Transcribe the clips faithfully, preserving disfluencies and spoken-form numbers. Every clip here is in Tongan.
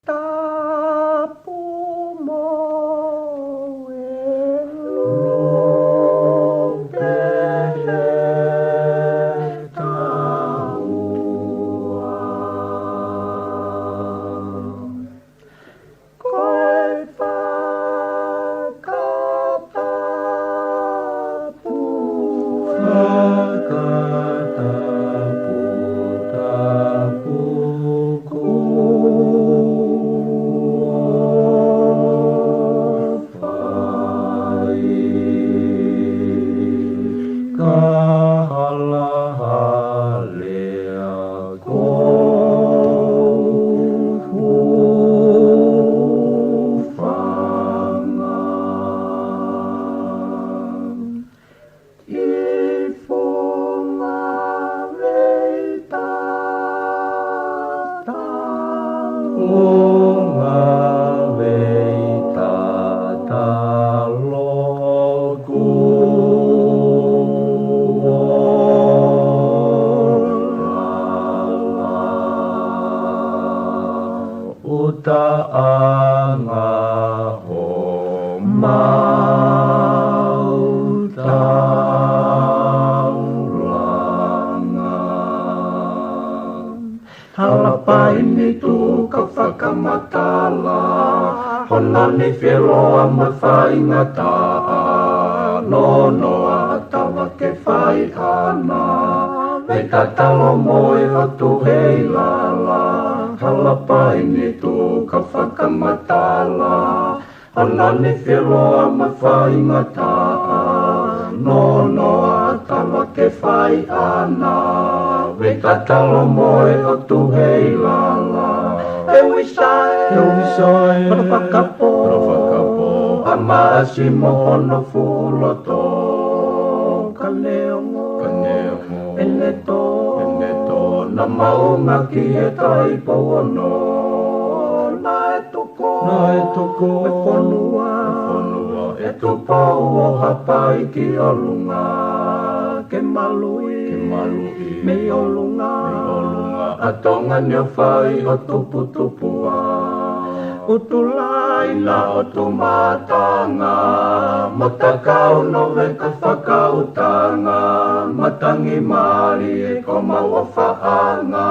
Tapu mo e lope he taua. Ko e fakatapu, fakatapu, tapu kuo fai. Ka halahalea ko hufanga. ʻI funga vei tatalo. Funga vei tatalo kuo hala. ʻUtaʻanga homau taulanga. Hala paini tuʻu ka fakamatala, hono nifi ʻe loa mo e faingataʻa, nonoa ʻa Tava ke fai ʻana, vei tatalo mo e ʻOtu hei lala. Hala paini tuʻu ka fakamatala, hono nifi ʻe loa mo e faingataʻa, nonoa ʻa Tava ke fai ʻana, vei tatalo mo e ʻOtu hei lala. E uisa ē, e uisa ē, kolo fakapō, kolo fakapō, ʻa Maʻasi mo hono fuʻu loto. Ka neongo, ka neongo, ʻene tō, ʻene tō, naʻa maunga ki he Taʻahipouono. Naʻe tuku, naʻe tuku e fonua, e fonua ʻe Tupou ʻo Haʻapai ki ʻolunga, ke maluʻi, ke maluʻi mei ʻolunga, mei ʻolunga ʻa Tonga ni ʻo fai ʻo tuputupuʻa. ʻUtulāina ʻo Tumatanga, mo Takau Noveka Fakautanga, matangi mālie ko mau ʻofaʻanga.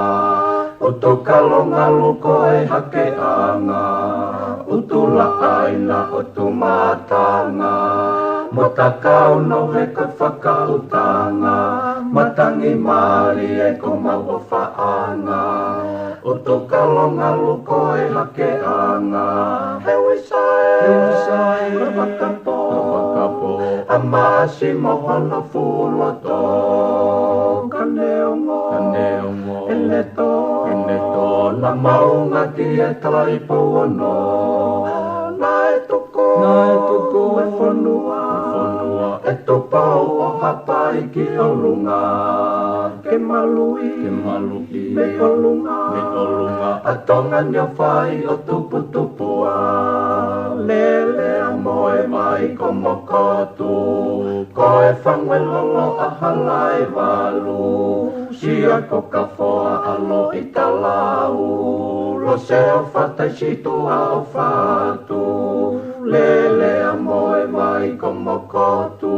ʻUtukalo ngalu ko e hakeʻanga, ʻUtulāina ʻo Tumatanga, mo Takau Noveka Fakautanga, matangi mālie ko mau ʻofaʻanga. ʻUtukalo ngalu ko e hakeʻanga, e uisa ē, e uisa ē, kolo fakapō, kolo fakapō, ʻa Maʻasi mo hono fuʻu loto. Ka neongo, ka neongo, ʻene tō, ʻene tō, naʻa maunga ki he Taʻahipouono. Naʻe tuku, naʻe tuku e fonua, e fonua ʻe Tupou ʻo Haʻapai ki ʻolunga, ke maluʻi, ke maluʻi mei ʻolunga, mei ʻolunga ʻa Tonga ni ʻo fai ʻo tuputupuʻa. Lele ʻa Moevaikomokotu, ko e fangu ʻe lolo ʻa Halaevalu, Siakokafoa ʻa Loʻitalau, Loseofa Taisituʻa ʻo Fatu. Lele ʻa Moevaikomokotu,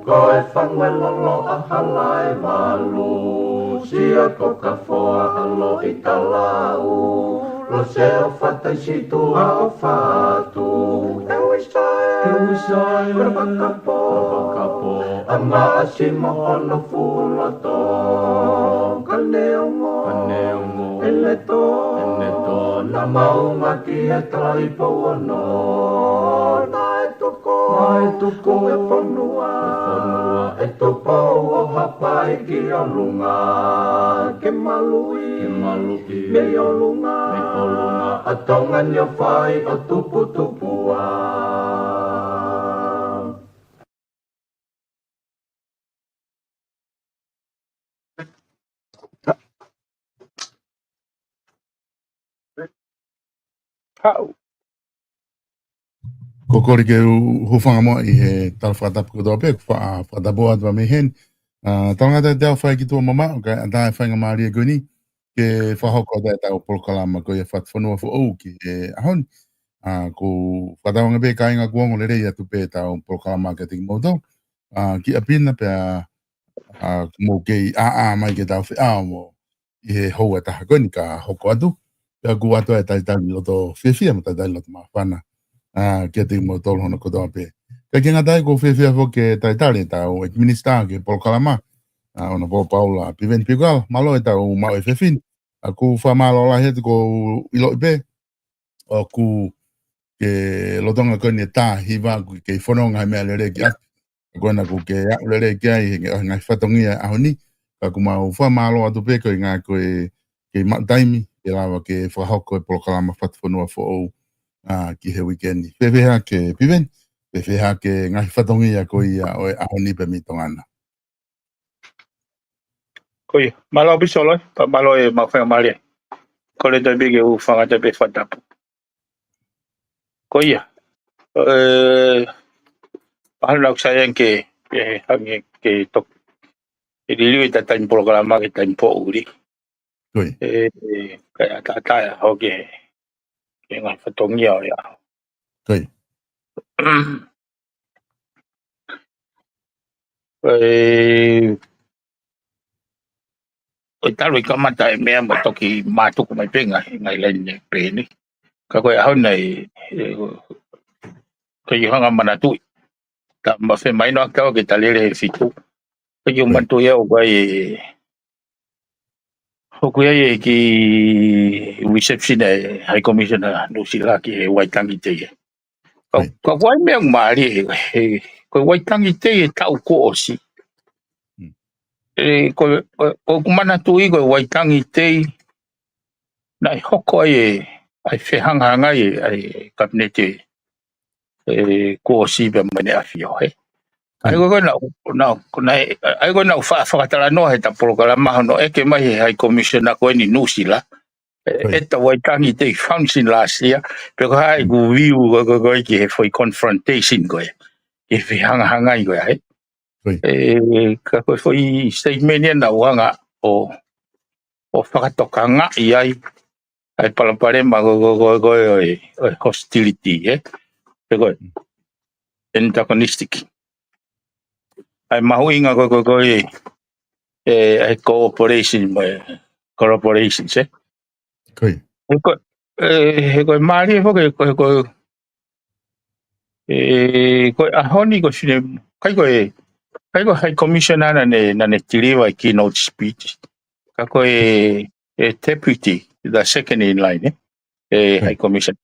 ko e fangu ʻe lolo ʻa Halaevalu, Siakokafoa ʻa Loʻitalau, Loseofa Taisituʻa ʻo Fatu. E uisa ē, e uisa ē, kolo fakapō, kolo fakapō, ʻa Maʻasi mo hono fuʻu loto. Ka neongo, ka neongo, ʻene tō, ʻene tō, naʻa maunga ki he Taʻahipouono. Naʻe tuku, naʻe tuku e fonua, e fonua ʻe Tupou ʻo Haʻapai ki ʻolunga, ke maluʻi, ke maluʻi mei ʻolunga, mei ʻolunga ʻa Tonga ni ʻo fai ʻo tuputupuʻa. Haʻu. Ko e kole ke u hūfanga muʻa ʻi he tala fakatapu kotoa pē, kuo fa-, fakatapu atu mei heni. ʻA, talangata te au fai ki tuʻa mamaʻo, kae ʻatā e faingamālie ko eni. ke fakahoko atu ʻetau polokalama ko ia Fatufonua Foʻou ki he ʻaho ni. ʻA, ʻoku ou fakatauange pē kāinga ʻoku ongo lelei atu pē ʻetau polokalama kiate kimoutolu. ʻA, ki ʻapi na pea, ʻa, ʻoku mou kei ʻāʻā mai ke tau feʻao mo ʻi he houa ʻe taha ko eni ka hoko atu. Pea ʻoku ʻoatu ʻa e talitali loto fiefia mo e talitali loto māfana, ʻa, kiate kimoutolu hono kotoa pē. Kae ʻikai ke ngata ai, ʻoku ou fiefia foki ke talitali ʻetau ʻEiki Minisitā ki he polokalama, ʻa, Honourable Paula Piveni Piukala. Mālō ʻetau maʻu efiafi ni. ʻA, ʻoku ou fakamālō lahi atu, ʻoku ou ʻiloʻi pē ʻoku ke lolotonga ko eni ʻe tā hiva ʻoku ke fononga he meʻa lelei ki ʻapi. Ka ko ena ʻoku ke aʻu lelei ki ai he ngaahi fatongia ʻaho ni. Ka ʻoku mau fakamālō atu pē koeʻuhi ko e kei maʻu taimi ke lava ke fakahoko e polokalama Fatufonua Foʻou, ʻa, ki he uike ni. Fēfē hake Piveni, fēfē hake ngaahi fatongia ko ia ʻo e ʻaho ni pē mei Tonga na? Ko ia, mālō ʻaupito Solo, pea mālō e maʻu faingamālie. Kole atu pē ke u fakaʻatā pē fakatapu. Ko ia, ē, mahalo naʻa ku sai ange ke, ke hangē ke toki, ke liliu ʻeta taimi polokalama ki he taimi poʻuli. Ko ia. Ē, ē, kae ʻatā atu ʻa e ʻaho ke, ke ngaahi fatongia ʻo ia. Ko ia. Ē, ʻo talu e kamata e meʻa mo toki mātuku mai pē ngaahi, ngaahi laine pē ni. Ka ko e ʻaho ni ē, ē, ko e hanga manatuʻi. Ta ma fe mai no ʻa kau ke ta lele he fitu. Ko e manatuʻi ʻoku ʻi ai e, ʻoku ʻi ai e kiʻi reception ʻa e High Commissioner Nuʻusila ki he Waitangi Tei. Ka, ka ko e meʻa mālie he, he, ko e Waitangi Tei he taʻu kuo ʻosi. Mm. Ē, ko, ko, ko ʻeku manatuʻi ko e Waitangi Tei naʻe hoko ai e, ʻa e fehangahangai ʻa e, ʻa e kapineti, ē, kuo ʻosi pea mo ʻEne ʻAfio, ē. ʻA ia ko e, ko e naʻa, naʻa, ko e naʻe, ʻa ia ko e naʻa ku fa-, fakatalanoa heʻeta polokalama hono ʻeke mai he High Commissioner ko eni Nuʻusila. Ē, ʻeta Waitangi Tei function last year, pe ko hai ʻeku view ko, ko, ko e ki he foʻi confrontation ko ē, ki he fehangahangai ko ē, ē. Ē, ka ko e foʻi statement ia naʻa ku hanga ʻo, ʻo fakatokangaʻi ai ʻa e palopalema ko, ko, ko, ko ē ʻo e, ʻo e hostility, ē. Pe ko e antagonistic. ʻA e mahuʻinga ko, ko, ko ē, ē, ʻa e cooperation mo e collaboration, ē. Ko ia. He ko, ē, he ko e mālie foki, ko, ko, ē, ko e ʻaho ni ko e fine, ʻikai ko e, ʻikai ko e High Commissioner naʻa ne, naʻa ne deliver e keynote speech. Ka ko e, e deputy, the second in line, ē. E High Commissioner.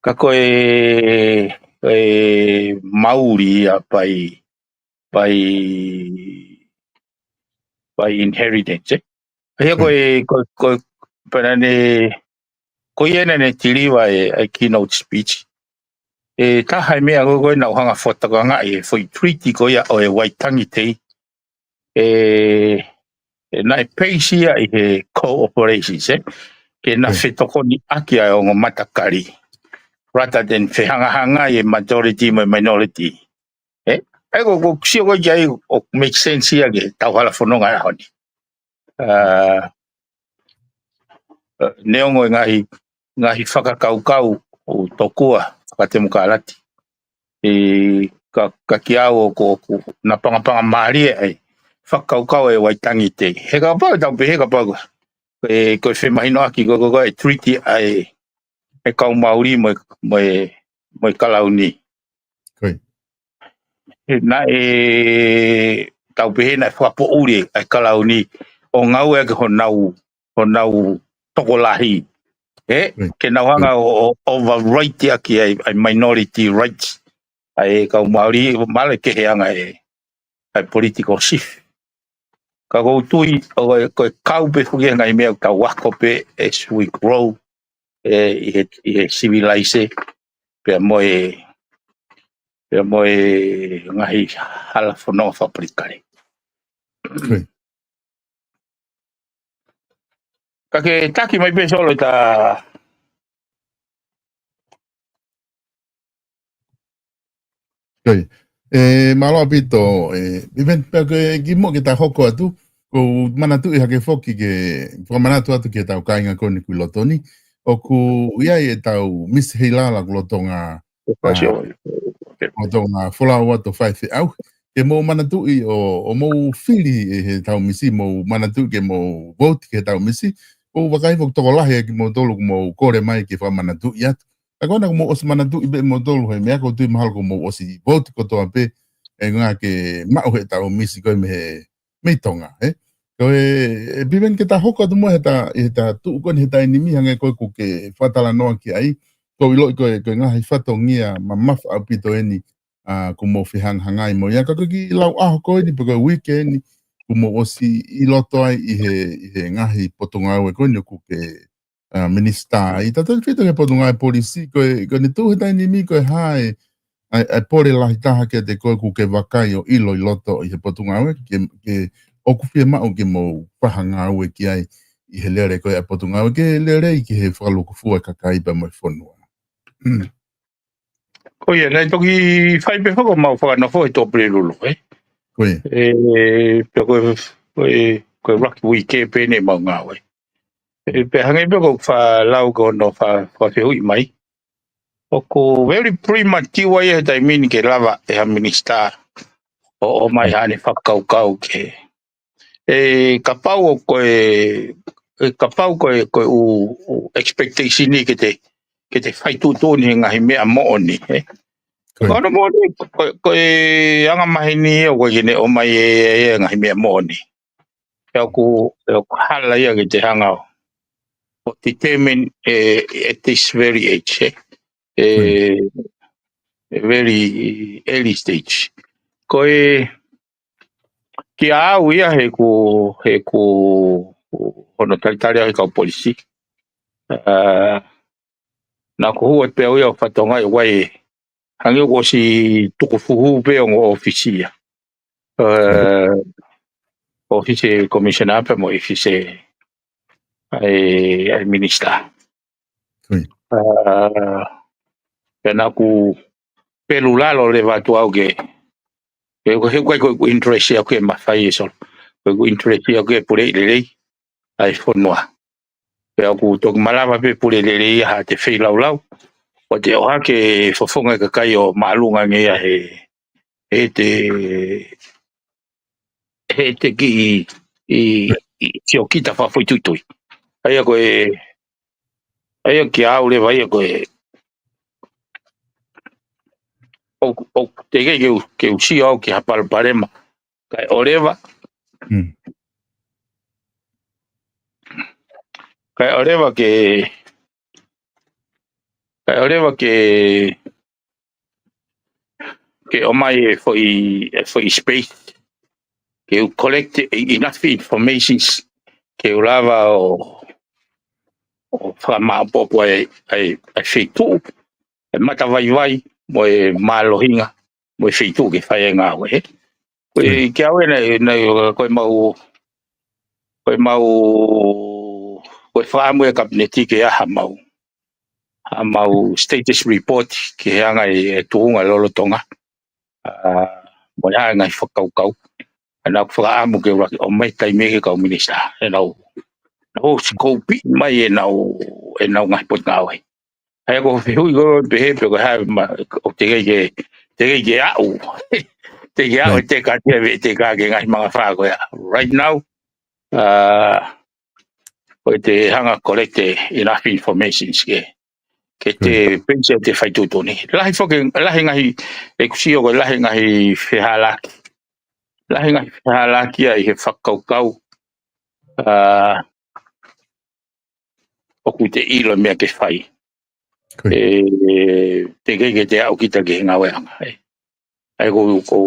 Ka ko e, e mauli ia by, by, by inheritance, ē. ʻA ia ko e, ko, ko, pea naʻa ne, ko ia naʻa ne deliver e, e keynote speech. Ē, taha e meʻa ko, ko ē naʻa ku hanga fakatokangaʻi e foʻi treaty ko ia ʻo e Waitangi Tei. Ē, ē, naʻe base ia ʻi he cooperations, ē. Ke na fetokoniʻaki ʻa e ongo matakali. Rather than fehangahangai e majority mo e minority. Ē, ʻa ia ko, ko e sio ko ē ki ai ʻoku make sense ia ki heʻetau hala fononga he ʻaho ni. ʻA, ē, neongo e ngaahi, ngaahi fakakaukau ʻoku tokua fakatemokalati. Ē, ka, ka kiate au ʻoku, ʻoku napangapanga mālie ʻa e fakakaukau ʻa e Waitangi Tei. He kapau ʻe tau pehē kapau ko e, ko e femahinoʻaki ko, ko, ko e treaty ʻa e, e kau Mauli mo e, mo e, mo e Kalauni. Ko ia. Ē, naʻe tau pehē naʻe fakapoʻuli ʻa e Kalauni ʻo ngāueʻaki honau, honau tokolahi. Ē, ke nau hanga ʻo, ʻo override ʻaki ʻa e, ʻa e minority rights ʻa e kau Mauli, mahalo ʻe kehe ange ʻa e, ʻa e political shift. Ka ʻoku ou tui, ʻo, ko e, ko e kau pē foki e ngaahi meʻa ʻoku tau ako pē as we grow, ē, ʻi he, ʻi he civilization, pea mo e, pea mo e ngaahi hala fononga fakapolitikale. Ko ia. Ka ke taki mai pē Solo ʻeta. Ko ia. Ē, mālō ʻaupito, ē, Piveni, pea ko e kimuʻa ke ta hoko atu, ʻoku ou manatuʻi hake foki ke fakamanatu atu ki heʻetau kāinga ko eni ʻoku ʻi loto ni, ʻoku ʻi ai ʻetau misi heilala ʻoku lolotonga, ʻoku fai ʻa, sio. ʻOkei. Lolotonga folau atu ʻo fai feʻauhi. Ke mou manatuʻi ʻo, ʻo mou fili ʻi heʻetau misi, mou manatuʻi ke mou vouti ki heʻetau misi. ʻOku ou vakai foki ʻoku tokolahi ʻa kimoutolu ʻoku mou kole mai ke fakamanatuʻi atu. Ka ko ena ʻoku mou ʻosi manatuʻi pē moutolu he meʻa ʻoku ou tui mahalo ʻoku mou ʻosi vouti kotoa pē, ʻe ngā ke maʻu heʻetau misi ko ē mei he, mei Tonga, ē? Ko e, ʻe Piveni ke ta hoko atu mo heʻeta, heʻeta tuʻu ko eni he taimi ni hangē ko ē ʻoku ke fakatalanoa ki ai, ʻoku ou ʻiloʻi ko e, ko e ngaahi fatongia mamafa ʻaupito eni, ʻa, ʻoku mou fehangahangai mo ia. Ka ko e kiʻi lau ʻaho ko eni, pe ko e uike ni, ʻoku mou ʻosi ʻi loto ai ʻi he, ʻi he ngaahi potungāue ko eni ʻoku ke, ʻa, minisitā. ʻI he tautefito ki he potungāue polisi, ko e, ko ʻene tuʻu he taimi ni, ko e hā e, ʻa e, ʻa e pole lahi taha kiate koe ʻoku ke vakai ʻo ʻilo ʻi loto ʻi he potungāue, ke, ke ʻoku fiemaʻu ke mou fakangāue ki ai ʻi he lele ko ē ʻa e potungāue, ke lelei ki he fakalūkufua e kakai pea mo e fonua. Hmm. Ko ia, naʻe toki fai pē foki ʻemau fakanofo he Tuʻapulelulu, ē? Ko ia. Ē, pea ko e, ko e, ko e ʻuluaki uike pē eni ʻemau ngāue. Ē, pea hangē pē ko e fakalau ko hono fa-, fakafehuʻi mai. ʻOku very premature ia he taimi ni ke lava ʻe ha minisitā ʻo, ʻomai haʻane fakakaukau ke ʻE, kapau ʻoku, ʻe, kapau ko e, ko e ʻū, ʻū expectation ni ke te, ke te fai tuʻutuʻuni he ngaahi meʻa moʻoni, ē? Ko ia. Ko hono moʻoni, ko, ko e angamaheni ia ʻoku ʻikai ke ne ʻomai ʻe, ʻe, ʻe ngaahi meʻa moʻoni. ʻE ʻoku, ʻe ʻoku hala ia ke te hanga ʻo, ʻo determine, ē, at this very age, ē? Ē, Ko ia. Very early stage. Ko e, kia au ia he ʻoku, he ʻoku hono talitali au he kau polisi. Ā, naʻa ku hū atu pē au ia ʻo fakatokangaʻi ʻoku ʻi ai, hangē ʻoku ʻosi tukufuhu pē ongo ʻōfisi ia. Ā, ʻōfisi Commissioner pea mo e ʻōfisi ʻa e, ʻa e minisitā. Ko ia. Ā, pea naʻa ku pelu lalo leva atu au ke, ke, ke, ko e, ko e, ko e interest ia ʻoku ke mafai ʻe Solo. Ko e, ko e interest ia ʻoku ke pule lelei ʻa e fonua. Pea ʻoku toki malava pē pule lelei ia haʻate feilaulau. ʻO te ʻohake fofonga e kakai ʻo māʻolunga ange ia he, he te, he te kiʻi, ʻi, ʻi, siokita fakafoʻituitui. ʻA ia ko e, ʻa ia kia au leva ia ko e, ʻo, ʻo te ke, ke u, ke u sio au ki ha palopalema. Kae ʻoleva. Hmm. Kae ʻoleva ke, kae ʻoleva ke, ke ʻomai e foʻi, e foʻi space. Ke u collect enough informations. Ke u lava ʻo, ʻo fakamāʻopoʻopo ai, ai, ai feituʻu. E matavaivai, mo e mālohinga, mo e feituʻu ke fai e ngāue, ē. Ko e, hmm, kia au ē naʻe, naʻe, ko e mau, ko e mau, ko e fakaʻamu e kapineti ke ʻai ha mau, ha mau status report ki he anga e tuʻunga lolotonga. Ā, mo e hā e ngaahi fakakaukau. Ā, naʻa ku fakaʻamu ke ʻuluaki ʻomai taimi ki he kau minisitā. ʻE nau, nau scope mai ʻenau, ʻenau ngaahi potungāue. ʻA ia ko e fehuʻi ko ē pehē pe ko e hā ma, ʻoku teʻeki ke, teʻeki ke aʻu. Teʻeki ke aʻu, right, e teka, te ve, teka ke ngaahi mangafā ko ia. Right now, ā, ko e te hanga collect enough informations ke, ke te, right, base ʻete fai tuʻutuʻuni. Lahi foki, lahi ngaahi, ʻeku sio ko e lahi ngaahi fehālaaki. Lahi ngaahi fehālaaki ia ʻi he fakakaukau. Ā, ʻoku te ʻilo meʻa ke fai. Ko ia. Ē, teʻeki ke te aʻu kita ki he ngāueʻanga, ē. ʻA ia ko, ko,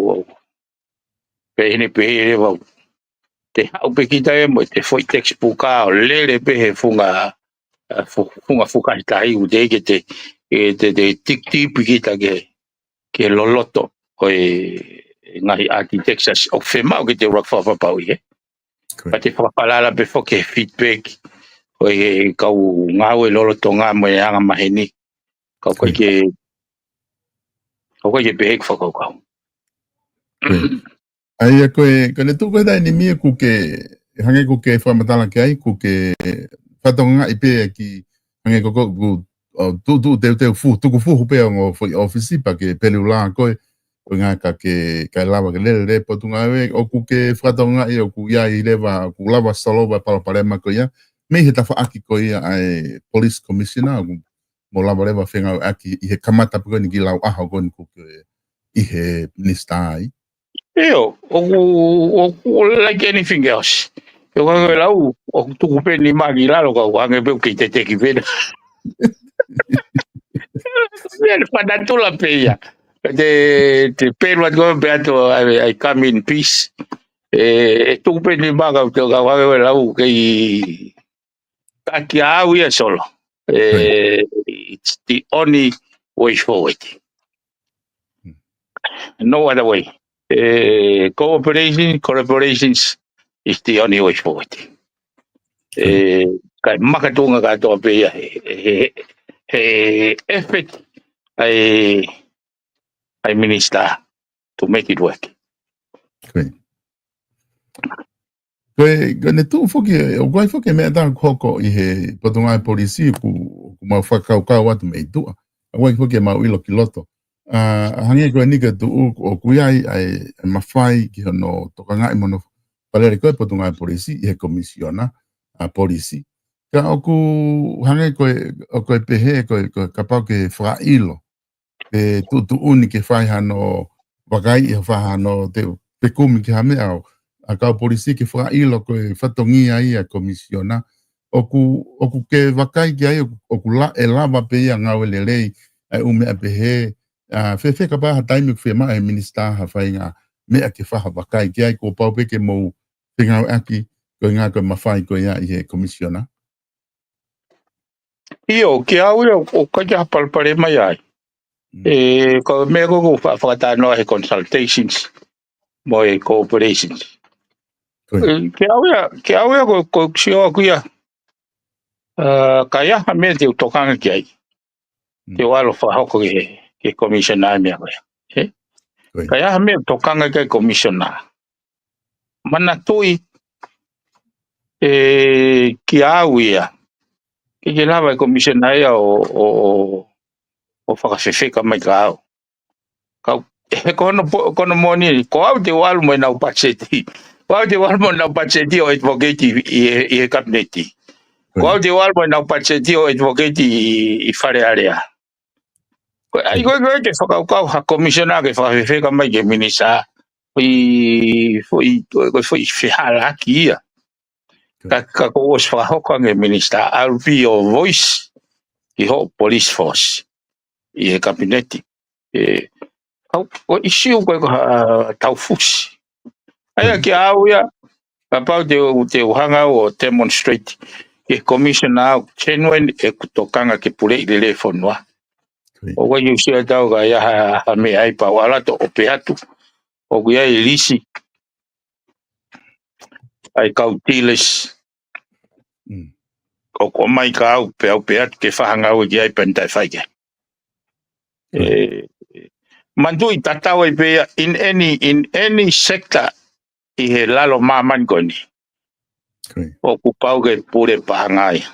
pehē ni pehē leva, te haʻu pē kita ē mo e te foʻi textbook ʻo lele pē he funga, ā, fu-, funga fukahi tahi ʻoku teʻeki ke te, ē, te, te tiki tipi kita ke, ke loloto ʻo e, e ngaahi architectures ʻoku fiemaʻu ke te ʻuluaki fakapapauʻi, ē. Ko ia. Ka te fakafalala pē foki he feedback ʻo e kau ngāue lolotonga mo e angamaheni. Ka ʻoku ʻikai, ko ia, ke, ka ʻoku ʻikai ke pehē ʻeku fakakaukau. Ko ia. ʻA ia ko e, ko ʻene tuʻu ko e taimi ni ʻoku ke, hangē ko e ke fakamatala ki ai, ʻoku ke fakatokangaʻi pē ki, hangē ko e, ko e, ʻoku, ʻo, tuʻu, tuʻu, teu, teu fuhu, tuku fuhu pē ʻa e ongo foʻi ʻōfisi pea ke peliula ko e, ko e ʻuhinga ka ke, ka lava ke lele lele Potungāue, ʻoku ke fakatokangaʻi ʻoku ʻi ai leva, ʻoku lava solova palopalema ko ia, mei he tafaʻaki ko ia ʻa e Police Commissioner, ʻoku mo lava leva fengāueʻaki ʻi he kamata pē ko eni ki he lau ʻaho ko eni ʻoku ke ʻi he minisitā ai. ʻIo, ʻoku, ʻoku like anything else. ʻIo, ka ke lau, ʻoku tuku pē nima ki lalo ka ʻoku hangē pē ʻoku kei teteki pē. Ia, ʻe fanatula pē ia. Te, te pelu atu ko ē pea to, I, I come in peace. ʻE, ʻe tuku pē nima ka, ka ʻoku hangē pē ʻoku lau kei, ka kia au ia Solo. ʻE, it's the only way forward. No other way. ʻE, cooperation, collaborations is the only way forward. ʻE, kae makatuʻunga kātoa pē ia he, he, he, he effort ʻa e, ʻa e minisitā to make it work. Ko e, ko ʻene tuʻu foki, ʻoku ʻi ai foki e meʻa ʻe taha ʻoku hoko ʻi he Potungāue Polisi ʻoku, ʻoku mau fakakaukau atu mei tuʻa. ʻOku ʻi ai foki ʻemau ʻilo ki loto. ʻA, hangē ko eni ko e tuʻu, ʻoku ʻi ai ʻa e, ʻa e mafai ki hono tokangaʻi mo hono fakalele ko e Potungāue Polisi ʻi he Komisiona, ʻa, Polisi. Ka ʻoku hangē ko e, ʻoku ke pehē, ko e, ko e kapau ke fakaʻilo pe tuʻutuʻuni ke fai hano vakai ʻi ha fai hano te fekumi ki ha meʻa ʻo e kau polisi ke fakaʻilo ko e fatongia ia Komisiona. ʻOku, ʻoku ke vakai ki ai, ʻoku, ʻoku la-, ʻe lava pē ia ngāue lelei ʻa e ʻū meʻa pehē, ʻa, fēfē kapau ha taimi ʻoku fiemaʻu ʻe he minisitā ha faʻahinga meʻa ke fai ha vakai ki ai kuo pau pē ke mou fengāueʻaki ko e ʻuhinga ko e mafai ko ia ʻi he Komisiona. ʻIo, kia au ia, ʻoku ʻikai ke ha palopalema ai. Mm. ʻE, ko e meʻa ko ē ʻoku fa-, fakatalanoa he consultations, mo e cooperations. Ko ia. ʻE, kia au ia, kia au ia, ko, ko e sio ʻaku ia. ʻA, ka ʻi ai ha meʻa te u tokanga ki ai. Mm. Te u ʻalu ʻo fakahoko ki he, ki he Commissioner ʻa e meʻa ko ia. ʻE? Ko ia. Ka ʻi ai ha meʻa tokanga ki ai Commissioner. Manatuʻi, ʻe, kia au ia. ʻIkai ke lava ʻe he Commissioner ia ʻo, ʻo, ʻo, ʻo fakafefeka mai kia au. Kau, he ko hono po-, ko hono moʻoni, ko au te u ʻalu mo ʻenau patiseti. Ko au te u ʻalu mo ʻenau patiseti ʻo advocate ʻi, ʻi, ʻi he Kapineti. Ko ia. Ko au te u ʻalu mo ʻenau patiseti ʻo advocate ʻi, ʻi Fale Alea. Ko e, ʻai, ko e, ko e ke fakakaukau ha Commissioner ke fakafefeka mai ki he minisitā. Foʻi, foʻi, ko e, ko e foʻi fehālaaki ia. Ko ia. Ka, ka kuo ʻosi fakahoko ange minisitā, ʻalu pē ʻo voice ki hoʻo police force ʻi he Kapineti. ʻE, au, ko e ʻisiū ko e ko ha tau fusi. ʻA ia, ko ia, kia au ia, kapau te u, te u hanga ʻo demonstrate ki he Commissioner ʻoku genuine ʻeku tokanga ke puleʻi lelei e fonua. Ko ia. ʻOku ʻikai ke u sio atu au ka ʻi ai ha, ha meʻa ai pea u ʻalu atu ʻo pehē atu ʻoku ʻi ai e lisi ʻa e kau dealers. Mm. ʻOku ʻomai kia au pea u pehē atu ke fai ha ngāue ki ai pea ne taʻe fai ki ai. Ko ia. ʻE, manatuʻi tatau ai pē ia in any, in any sector ʻi he lalo māmani ko eni. Ko ia. ʻOku pau ke pule paʻanga ia.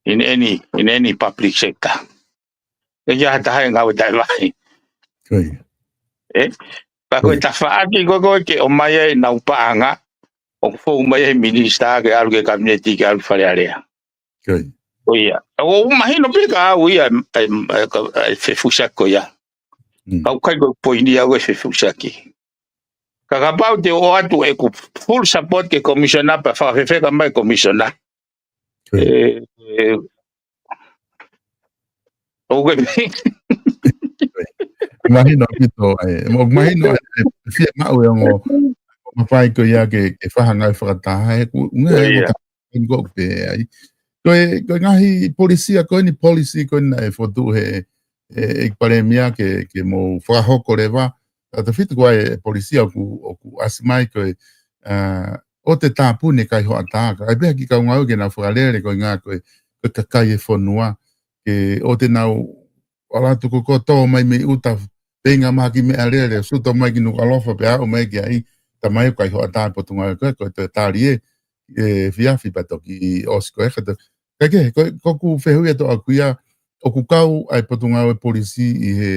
In any, in any public sector. ʻIkai ha taha ʻe ngāue taʻe fai. Ko ia. ʻE? Ka ko e, ko ia, tafaʻaki ko ē ko ē ke ʻomai ai ʻenau paʻanga, ʻoku fou mai ai e minisitā ke ʻalu ki he Kapineti ke ʻalu ki Fale Alea. Ko ia. Ko ia. ʻOku mahino pē kia au ia, ʻa e, ʻa e, ʻa e fefusiaki ko ia. Mm. Ka ʻoku ʻikai ko e poini ia ʻo e fefusiaki. Ka kapau te u ʻoatu ʻeku full support ki he Commissioner pea fakafefeka mai e Commissioner. Ko ia. ʻE, ʻe, ʻoku ke mahino ʻaupito, ʻe, mo-, mahino, ʻe, ʻe fiemaʻu ʻe he ongo mafai ko ia ke, ke fai ha ngāue fakataha, ʻe, ʻoku, ʻoku ngali, ko ia, ʻoku ta-, ko ʻoku pē ai. Ko e, ko e ngaahi polisi ko eni, policy ko eni naʻe fotu he, ʻe, ʻEiki Palēmia ke, ke mou fakahoko leva, tautefito ko e polisi ʻoku, ʻoku ʻasi mai ko e, ʻa, ʻoua te tāpuni e kai hoʻatā. Ka ʻai pē ha kiʻi kau ngāue ke nau fakalele ko e ʻuhinga ko e, ko e kakai e fonua. Ke ʻoua te nau ʻalu atu ko ē ʻo tō mai mei ʻuta Pea ngaahi mahaki meʻalele, suto mai ki Nukuʻalofa, pea aʻu mai ki ai, tamai ʻoku kaihoʻatā e potungāue ko ē, ko e toe tali ē, ʻe fiafi pea toki ʻosi ko ē, ka to-, ka ke, ko, ko ʻeku fehuʻi atu ʻaʻaku ia, ʻoku kau ʻa e potungāue polisi ʻi he,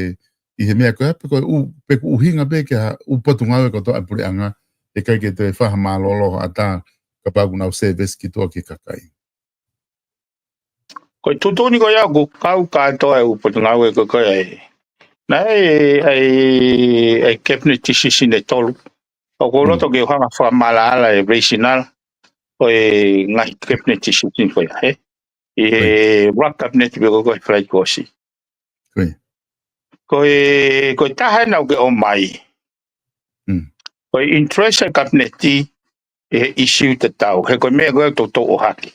ʻi he meʻa ko ē, pe ko e ʻū, pe ko e ʻuhinga pē ke ha, ʻū potungāue kotoa ʻa e puleʻanga, ʻe ʻikai ke toe fai ha mālōlō hoʻatā, kapau ʻoku nau service ki tuʻa ki he kakai. Ko e tuʻutuʻuni ko ia ʻoku kau kātoa e ʻū potungāue ko ē ko ē. Naʻe, ʻa e, ʻa e cabinet decision ʻe tolu. ʻOku ou loto ke u hanga fakamaʻalaʻala e rationale ʻo e ngaahi cabinet decision ko ia, ē? ʻI he ʻuluaki cabinet pē ko ē ko ē he flight course. Ko e, ko e taha ena ʻoku ke ʻomai. Ko e interest e cabinet ʻi he issue tatau. He ko e meʻa ko ē ʻoku toutou ʻohake.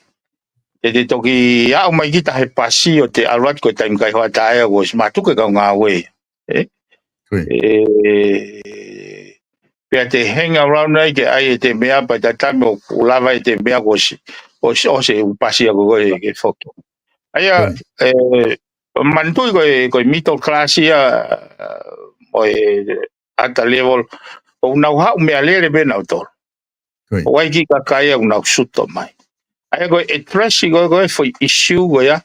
Te te toki aʻu mai kita he pasi ʻo te ʻalu atu ko e taimi kaihoʻatā ia kuo ʻosi mātuku e kau ngāue. Ē? Pea te hang around ai ke ʻai ʻete meʻa pea taimi ʻoku lava ʻete meʻa kuo ʻosi, ʻosi, ʻosi e ʻū pasi ia ko ē ke foki. ʻA ia, ē, manatuʻi ko e, ko e middle class ia, ʻo e at a level, ʻoku nau haʻu meʻalele pē nautolu. ʻOku ʻi ai e kiʻi kakai ʻoku nau suto mai. ʻA ia ko e address ko ē, ko e foʻi issue ko ia,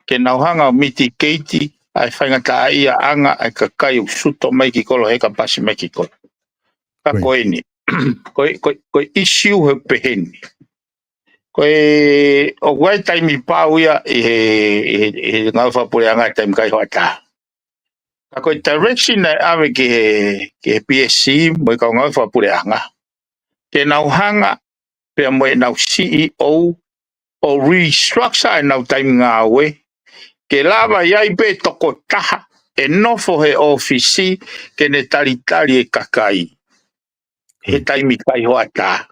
ke nau hanga ʻo mitigate ʻa e faingataʻaʻia ʻanga ʻa e kakai ʻoku suto mai ki kolo he ka pasi mai ki kolo. Ka ko eni, ko e, ko e, ko e issue he pehē ni. Ko e, ʻoku ʻi ai e taimi pau ia ʻi he, ʻi he, ʻi he ngāue fakapuleʻanga he taimi kaihoʻatā. Ka ko e direction naʻe ʻave ki he, ki he P S C mo e kau ngāue fakapuleʻanga. Ke nau hanga, pea mo ʻenau C E O, ʻo restructure ʻenau taimi ngāue. Ke lava ʻi ai pē tokotaha, ʻe nofo he ʻōfisi, ke ne talitali e kakai. He taimi kaihoʻatā.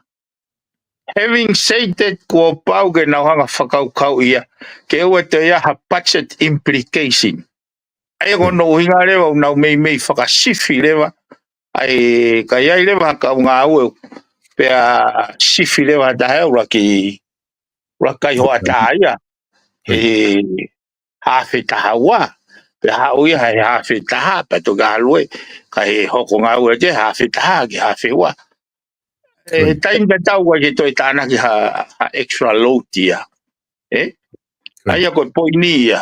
Having said that, kuo pau ke nau hanga fakakaukau ia, ke ʻoua toe ʻi ai ha budget implication. ʻA ia ko hono ʻuhinga leva, ʻoku nau meimei fakasifi leva, ʻa e, ka ʻi ai leva ha kau ngāue, pea sifi leva ha taha ʻuluaki, ʻuluaki kaihoʻatā ia. ʻE, hafe taha ua, pea haʻu ia he hafe taha, pea toki ʻalu ē, ka ʻe hoko ngāue atu he hafe taha ki he hafe ua. ʻE, he taimi tatau ʻoku ʻikai ke toe tānaki ha, ha extra load ia. Ē? ʻA ia ko e poini ia.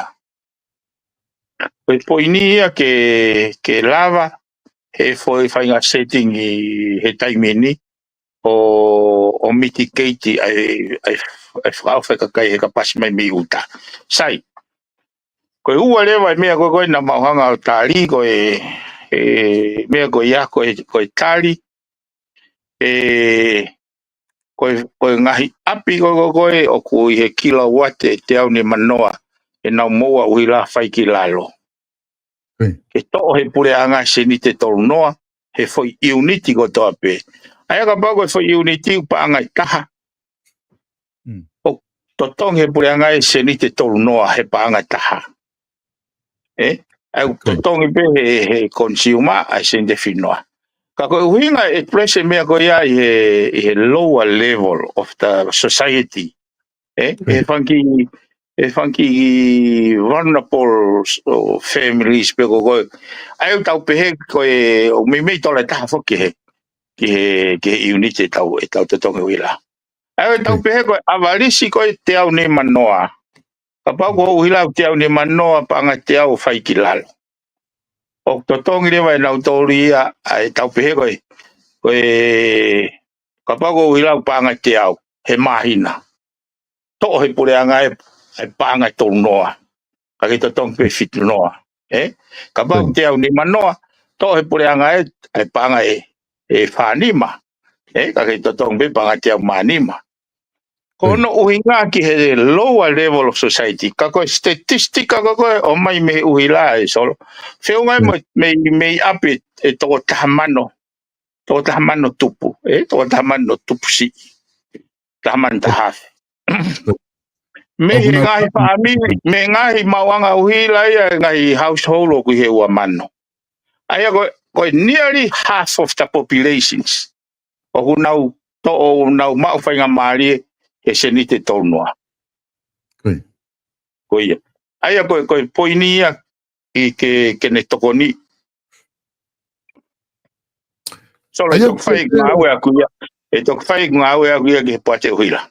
Ko e poini ia ke, ke lava, he foʻi faʻahinga setting ʻi he taimi ni, ʻo, ʻo mitigate ʻa e, ʻa e, ʻa e fakaʻofa e kakai he ka pasi mai mei ʻuta. Sai, ko e ua leva e meʻa ko ē ko ē naʻa mau hanga ʻo tali, ko e, e, meʻa ko ia, ko e, ko e tali, ʻe, ko e, ko e ngaahi ʻapi ko ē ko ē ko ē ʻoku ʻi he kilouate ʻe teau nimanoa, ʻenau moua ʻuhila fai ki lalo. Ke toʻo he puleʻanga e seniti ʻe tolunoa, he foʻi ʻiuniti kotoa pē. ʻA ia kapau ko e foʻi ʻiuniti ʻoku paʻanga ʻe taha. ʻOku totongi he puleʻanga e seniti ʻe tolunoa he paʻanga ʻe taha. Ē? ʻA ia ʻoku totongi pē he, he consumer ʻa e seniti ʻe fiha noa. Ka ko e ʻuhinga e address e meʻa ko ia ʻi he, ʻi he lower level of the society. Ē? He fanga kiʻi, he fanga kiʻi vulnerable, ʻo, families pē ko ē ko ē. ʻA ia ʻoku tau pehē ko e, ʻoku meimei tola ʻe taha foki he, ki he, ki he ʻiuniti ʻe tau, ʻe tau totongi ʻuhila. ʻA ia ʻoku tau pehē ko e ʻavalisi ko e teau nimanoa. Kapau ko e ʻuhila ʻoku teau nimanoa paʻanga ʻe teau ʻo fai ki lalo. ʻOku totongi leva ʻe nautolu ia, ʻa e tau pehē ko e, ko e, kapau ko e ʻuhila ʻoku paʻanga ʻe teau, he māhina. Toʻo he puleʻanga e, e paʻanga ʻe tolunoa. Ka ke totongi pē fitu noa. Ē? Kapau ʻoku teau nimanoa, toʻo he puleʻanga e, e paʻanga ʻe, ʻe fā nima. Ē? Ka ke totongi pē paʻanga ʻe teau mā nima. Ko hono ʻuhinga ki he lower level of society. Ka ko e statistic ka ko ē ʻomai mei he ʻuhila ē Solo. Feʻunga mo e, mei, mei ʻapi e toko taha mano. Toko taha mano tupu. Ē, toko taha mano tupu siʻi. Taha mano taha afe. Mei he ngaahi fāmili, mei he ngaahi maʻuʻanga ʻuhila ia, ngaahi household ʻoku ʻi he ua mano. ʻA ia ko, ko e nearly half of the populations. ʻOku nau toʻo, ʻoku nau maʻu faingamālie he seniti ʻe tolunoa. Ko ia. ʻA ia ko e, ko e poini ia ʻi ke, ke ne tokoni. Solo, ʻe toki fai ngāue ʻaku ia. ʻE toki fai ngāue ʻaku ia ki he poate ʻuhila.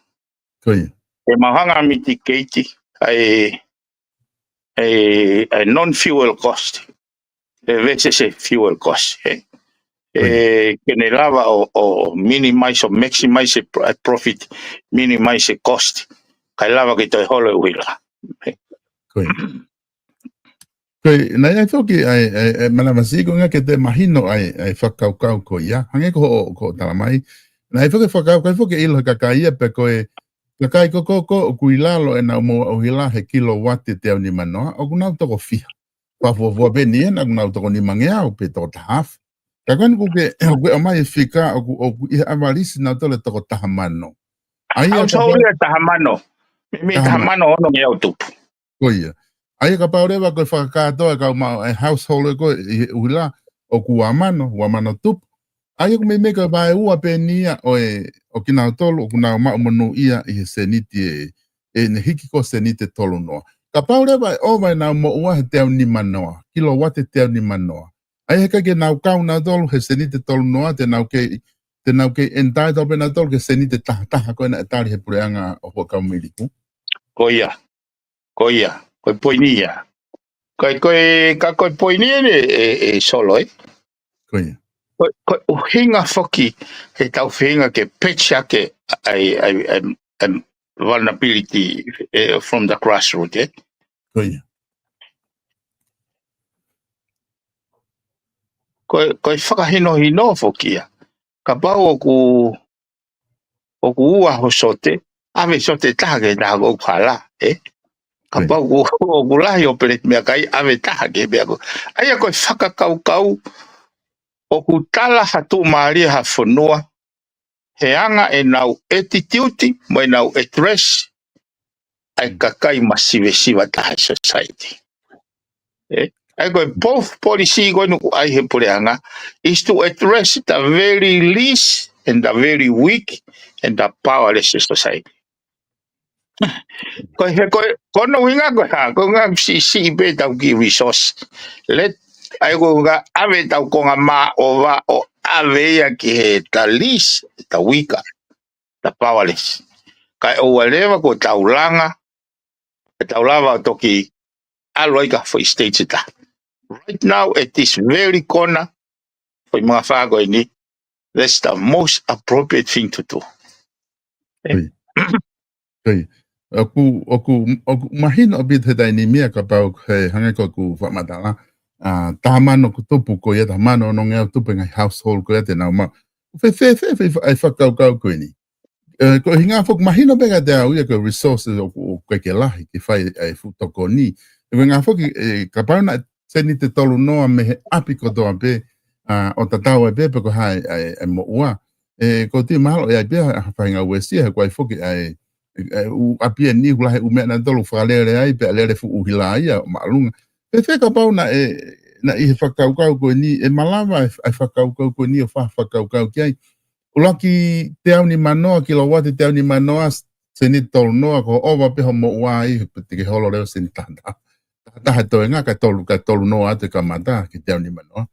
Ko ia. ʻE mau hanga mitigate ʻa e, ʻa e, ʻa e non-fuel cost. ʻE versus e fuel cost, ē. ʻE, ke ne lava ʻo, ʻo minimize, ʻo maximize e pro-, e profit, minimize e cost. Kae lava ke toe holo e ʻuhila. Ko ia. Ko ia, naʻe ʻi ai foki ʻa e, ʻa e, ʻa e manavasiʻi ko ʻeni ke toe mahino ʻa e, ʻa e fakakaukau ko ia. Hangē ko hoʻo, ko hoʻo talamai. Naʻe ʻi ai foki e fakakaukau foki ʻe ʻilo he kakai ia pe ko e, kakai ko ē ko ē ʻoku ʻi lalo ʻenau moʻua ʻuhila he kilouate teau nimanoa, ʻoku nau toko fiha. Fakafuofua pē ʻeni ʻoku nau toko nimangeau pe toko taha afe. Ka ko ʻeni ʻoku ke, ʻoku ke ʻomai e fika, ʻoku, ʻoku ʻi he ʻavalisi nautolu ʻe toko taha mano. ʻA ia Household kapau ia taha mano. Meimei taha mano. Taha mano onongeau tupu. Ko ia. ʻA ia kapau leva ko e fakakātoa e kau maʻu e household ko ē ʻi he ʻuhila ʻoku ua mano, ua mano tupu. ʻA ia ʻoku meimei ko e vaeua pē ʻeni ia ʻo e, ʻo kinautolu, ʻoku nau maʻu monūʻia ʻi he sēniti ē, ʻe ne hiki ko e sēniti ʻe tolu noa. Kapau leva ʻe ʻova ʻenau moʻua he teau nimanoa, kilouate teau nimanoa. ʻA ia he ʻikai ke nau kau nautolu he sēniti ʻe tolu noa, te nau kei, te nau kei entitled pē nautolu ki he sēniti ʻe taha taha ko ē naʻe tali he puleʻanga ʻo Huʻakavameiliku. Ko ia. Ko ia, ko e poini ia. Ko e, ko e, ka ko e poini ʻeni ē, ʻe, ʻe Solo, ē? Ko ia. Ko e, ko e ʻuhinga foki ʻetau feinga ke patch ʻaki ʻa e, ʻa e, ʻa e, ʻa e vulnerability, ē, from the grassroots, ē? Ko ia. Ko e, ko e fakahinohino foki ia. Kapau ʻoku, ʻoku ua ho sote, ʻave sote ʻe taha ki he taha ʻoku hala, ē? Kapau ʻoku, ʻoku lahi ʻo peleti meʻakai, ʻave ʻe taha ki he meʻa ko ē. ʻA ia ko e fakakaukau ʻoku tala ha tuʻumālie ha fonua, he anga ʻenau attitude, mo ʻenau address, ʻa e kakai masivesiva taha ʻi he society. Ē? ʻA ia ko e both policy ko ʻeni ʻoku ʻi ai he puleʻanga is to address the very least and the very weak and the powerless society. Ko e he ko e, ko hono ʻuhinga ko e hā, ko e ʻuhinga siʻisiʻi pē ʻetau kiʻi resource. Let, ʻa ia ko e ʻuhinga ʻave ʻetau konga mā ʻo va ʻo ʻave ia ki he the least, the weaker, the powerless. Kae ʻoua leva kuo tau langa, ʻe tau lava ʻo toki ʻalu ai ki ha foʻi stage ʻe taha. Right now, at this very corner, foʻi mangafā ko ʻeni, that's the most appropriate thing to do. Ē? Ko ia. Ko ia. ʻOku, ʻoku, ʻoku mahino ʻaupito he taimi ni ia kapau he hangē ko ʻeku fakamatala. ʻA, taha mano ʻoku tupu ko ia, taha mano onongeau tupu e ngaahi household ko ia te nau maʻu. Fēfē, fēfē, fēfē, ʻa e fakakaukau ko ʻeni. Ē, ko e ʻuhinga foki mahino pē kiate au ia ko e resources ʻoku, ʻoku ʻikai ke lahi ke fai e fuʻu tokoni. ʻE ʻuhinga foki, ē, kapau naʻe sēniti ʻe tolu noa mei he ʻapi kotoa pē, ʻa, ʻo tatau ai pē, pe ko e hā e, e, e moʻua. Ē, ʻoku ou tui mahalo ʻe ʻi ai pē ha, ha faʻahinga uesia, he ʻoku ʻi ai foki ʻa e, e, e, ʻū ʻapi ʻeni ʻoku lahi e ʻū meʻa nautolu fakalele ai, pea lele fuʻu ʻuhila ia, māʻolunga. Fēfē kapau naʻe, naʻe ʻi he fakakaukau ko ʻeni, ʻe malava e, e fakakaukau ko ʻeni, ʻo fa-, fakakaukau ki ai. ʻUluaki teau nimanoa, kilouate teau nimanoa, sēniti ʻe tolu noa, ko e ʻova pē hoʻo moʻua ai, pe te ke holo leva sēniti taha taha. Taha taha e toenga, kae tolu, kae tolu noa atu e kamata, ki he teau nimanoa.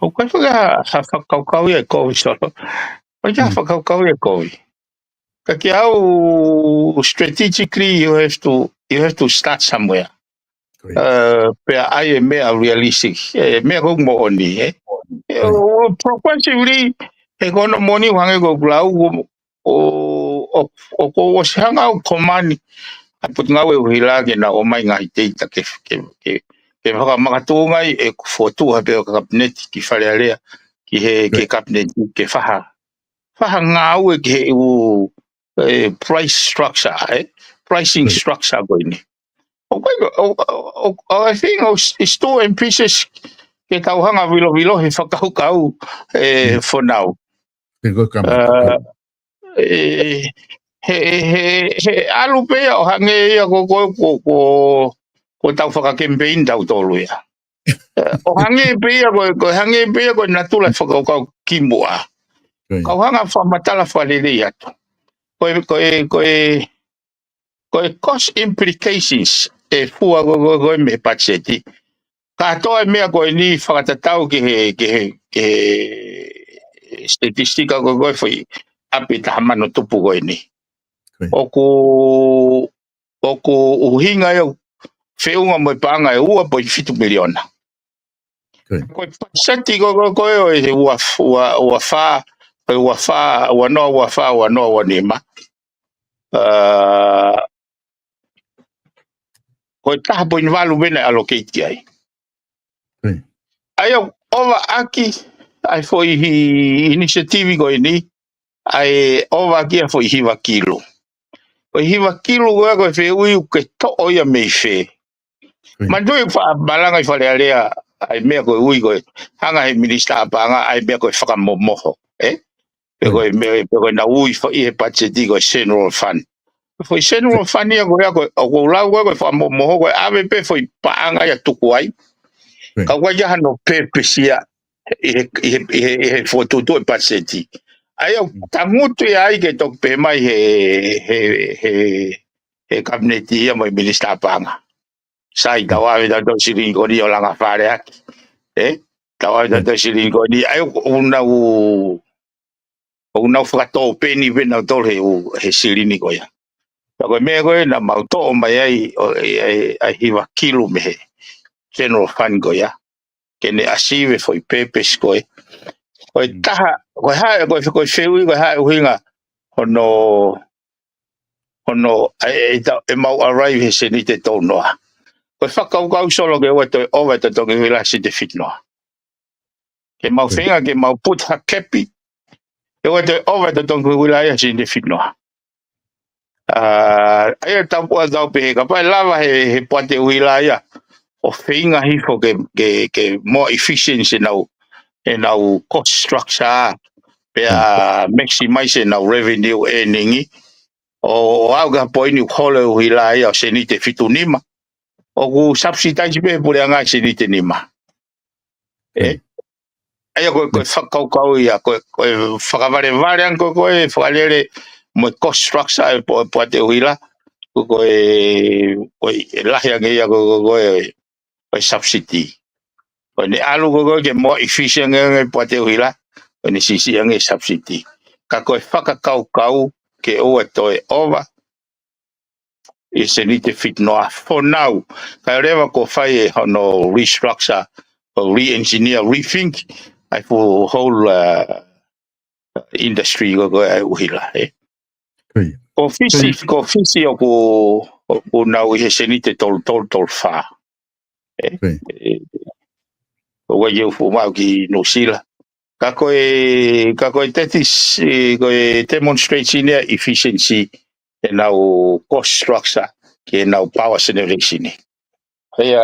ʻOku ʻikai ke faka-, ha fakakaukau ia ʻe kovi Solo. ʻOku ʻikai ke Mm. fakakaukau ia ʻe kovi. Ka kiate au, strategically, you have to, you have to start somewhere. Ko ia. Ē, pea ʻai e meʻa realistic. E meʻa ʻoku moʻoni, ē? Ē, Ko ia. ʻo progressively, he ko hono moʻoni ʻoku hangē ko ʻeku lau, ʻo, ʻo, ʻo, ʻoku ou ʻosi hanga au ʻo komani ʻa e Potungāue ʻUhila ke nau ʻomai ngaahi data ke, ke, ke, ke fakamakatuʻunga ai ʻeku fokotuʻu pē ʻo e kapineti ki Fale Alea, ki he, ki he Ko ia. kapineti, ke fai ha, fai ha ngāue ki he ʻū, e, price structure, e, pricing Ko ia. structure ko ʻeni. ʻOku ʻikai, ʻo, ʻo, ʻo, ʻo, I think ʻoku, it's too ambitious ke tau hanga vilovilo he fakakaukau, e, Mm. for now. He ko e kamata. Ē, he, he, he, he ʻalu pē ia ʻo hangē ia ko, ko, ko, ko, ko ʻetau fakakemipeini ʻatautolu ia. Ē, ʻo hangē pē ia ko, ko hangē pē ia ko e natula e fakakaukau kimuʻa. Ko ia. Kau hanga fakamatala fakalelei atu. Ko e, ko e, ko e, Ko e cost implications ʻe fua ko ē, ko ē, ko ē mei he patiseti. Kātoa e meʻa ko eni fakatatau ki he, ki he, ki he statistika ko ē, ko ē foʻi ʻapi taha mano tupu ko eni. Ko ia. ʻOku, ʻoku ʻuhinga ia ʻoku feʻunga mo e paʻanga ʻe ua poini fitu miliona. Ko ia. Ko e patiseti ko ē, ko ē, ko ē ʻo e ua, ua, ua fā, ko e ua fā, ua noa, ua fā, ua noa, ua nima. Ā, ko e taha poini valu pē naʻe allocate ki ai. Ko ia. ʻA ia ʻoku ʻovaʻaki ʻa e foʻi hi-, initiative ko eni, ʻa e ʻovaʻaki ʻa e foʻi hiva kilu. Ko e hiva kilu ko ē, ko e fehuʻi ʻoku ke toʻo ia mei fē. Ko ia. Manatuʻi ʻoku faʻa malanga ʻi Fale Alea ʻa e meʻa ko ē ʻoku ui ko ē, hanga ʻe he minisitā paʻanga, ʻa e meʻa ko ē fakamomoho, ē? Pe ko e meʻa, pe ko ʻenau ui foʻi he patiseti ko e general fund. Foʻi general fund ia ko ia ko ē, ʻoku ou lau ko ē, ko e fakamomoho ko ē, ʻave pē foʻi paʻanga ia tuku ai. Ko ia. Ka ʻoku ʻikai ke ʻi ai hano purpose ia ʻi he, ʻi he, ʻi he, ʻi he fokotuʻutuʻu e patiseti. ʻA ia ʻoku tangutu ia ai ke toki pehē mai he, he, he, he kapineti ia mo e minisitā paʻanga. Sai, tau ʻave tautolu e silini ko eni ʻo langa fale ʻaki. Ē? Tau ʻave tautolu e silini ko eni. ʻA ia ʻoku nau, ʻoku nau fakatōpeni pē nautolu he, he silini ko ia. Ka ko e meʻa ko ē naʻa mau toʻo mai ai ʻo, ʻa e, ʻa e hiva kilu mei he general fund ko ia. Ke ne achieve e foʻi purpose ko ē. Ko e taha, ko e hā, ko e, ko e fehuʻi, ko e hā e ʻuhinga hono, hono, ʻa e, ʻe ta-, ʻe mau arrive he seniti ʻe tolu noa. Ko e fakakaukau Solo ke ʻoua toe ʻova e totongi huila he seniti ʻe fitu noa. Ke mau feinga, ke mau put ha kepi, ʻe ʻoua toe ʻova e totongi huila ia he seniti ʻe fitu noa. Ā, ʻa ia tau puʻa tau pehē, kapau ʻe lava he, he poate huila ia ʻo feinga hifo ke, ke, ke more efficient ʻenau, ʻenau cost structure, pea maximize ʻenau revenue earning, ʻo, ʻo aʻu ki ha poini ʻoku holo e huila ia ʻo seniti ʻe fitu nima. ʻOku subsidize pē puleʻanga he seniti ʻe nima. Ē? ʻA ia ko e, ko e fakakaukau ia, ko e, ko e fakavalevale ange ko ē, ko e fakalele mo e cost structure e po-, poate huila, ko e, ko e, ko e lahi ange ia ko e, ko e, ko e subsidy. Ko ʻene ʻalu ko ē, ko e ke more efficient ange e poate huila, ko ʻene siʻisiʻi ange e subsidy. Ka ko e fakakaukau ke ʻoua toe ʻova ʻi he seniti ʻe fitu noa for now. Kae ʻoua leva kuo fai e hono restructure, ʻo re-engineer, rethink, ʻa e fuʻu whole, uh, industry ko ē, ko ē ʻa e huila, ē. Ko ia. Ko Fisi, ko Fisi ʻoku, ʻoku nau ʻi he seniti ʻe tolu tolu, tolu fā. Ē? Ko ia. Ē, ʻoku ʻikai ke u fuʻu maʻu ki Nuʻusila. Ka ko e, ka ko e teti, ē, ko e demonstration ia efficiency ʻenau cost structure ki heʻenau power generation. ʻA ia,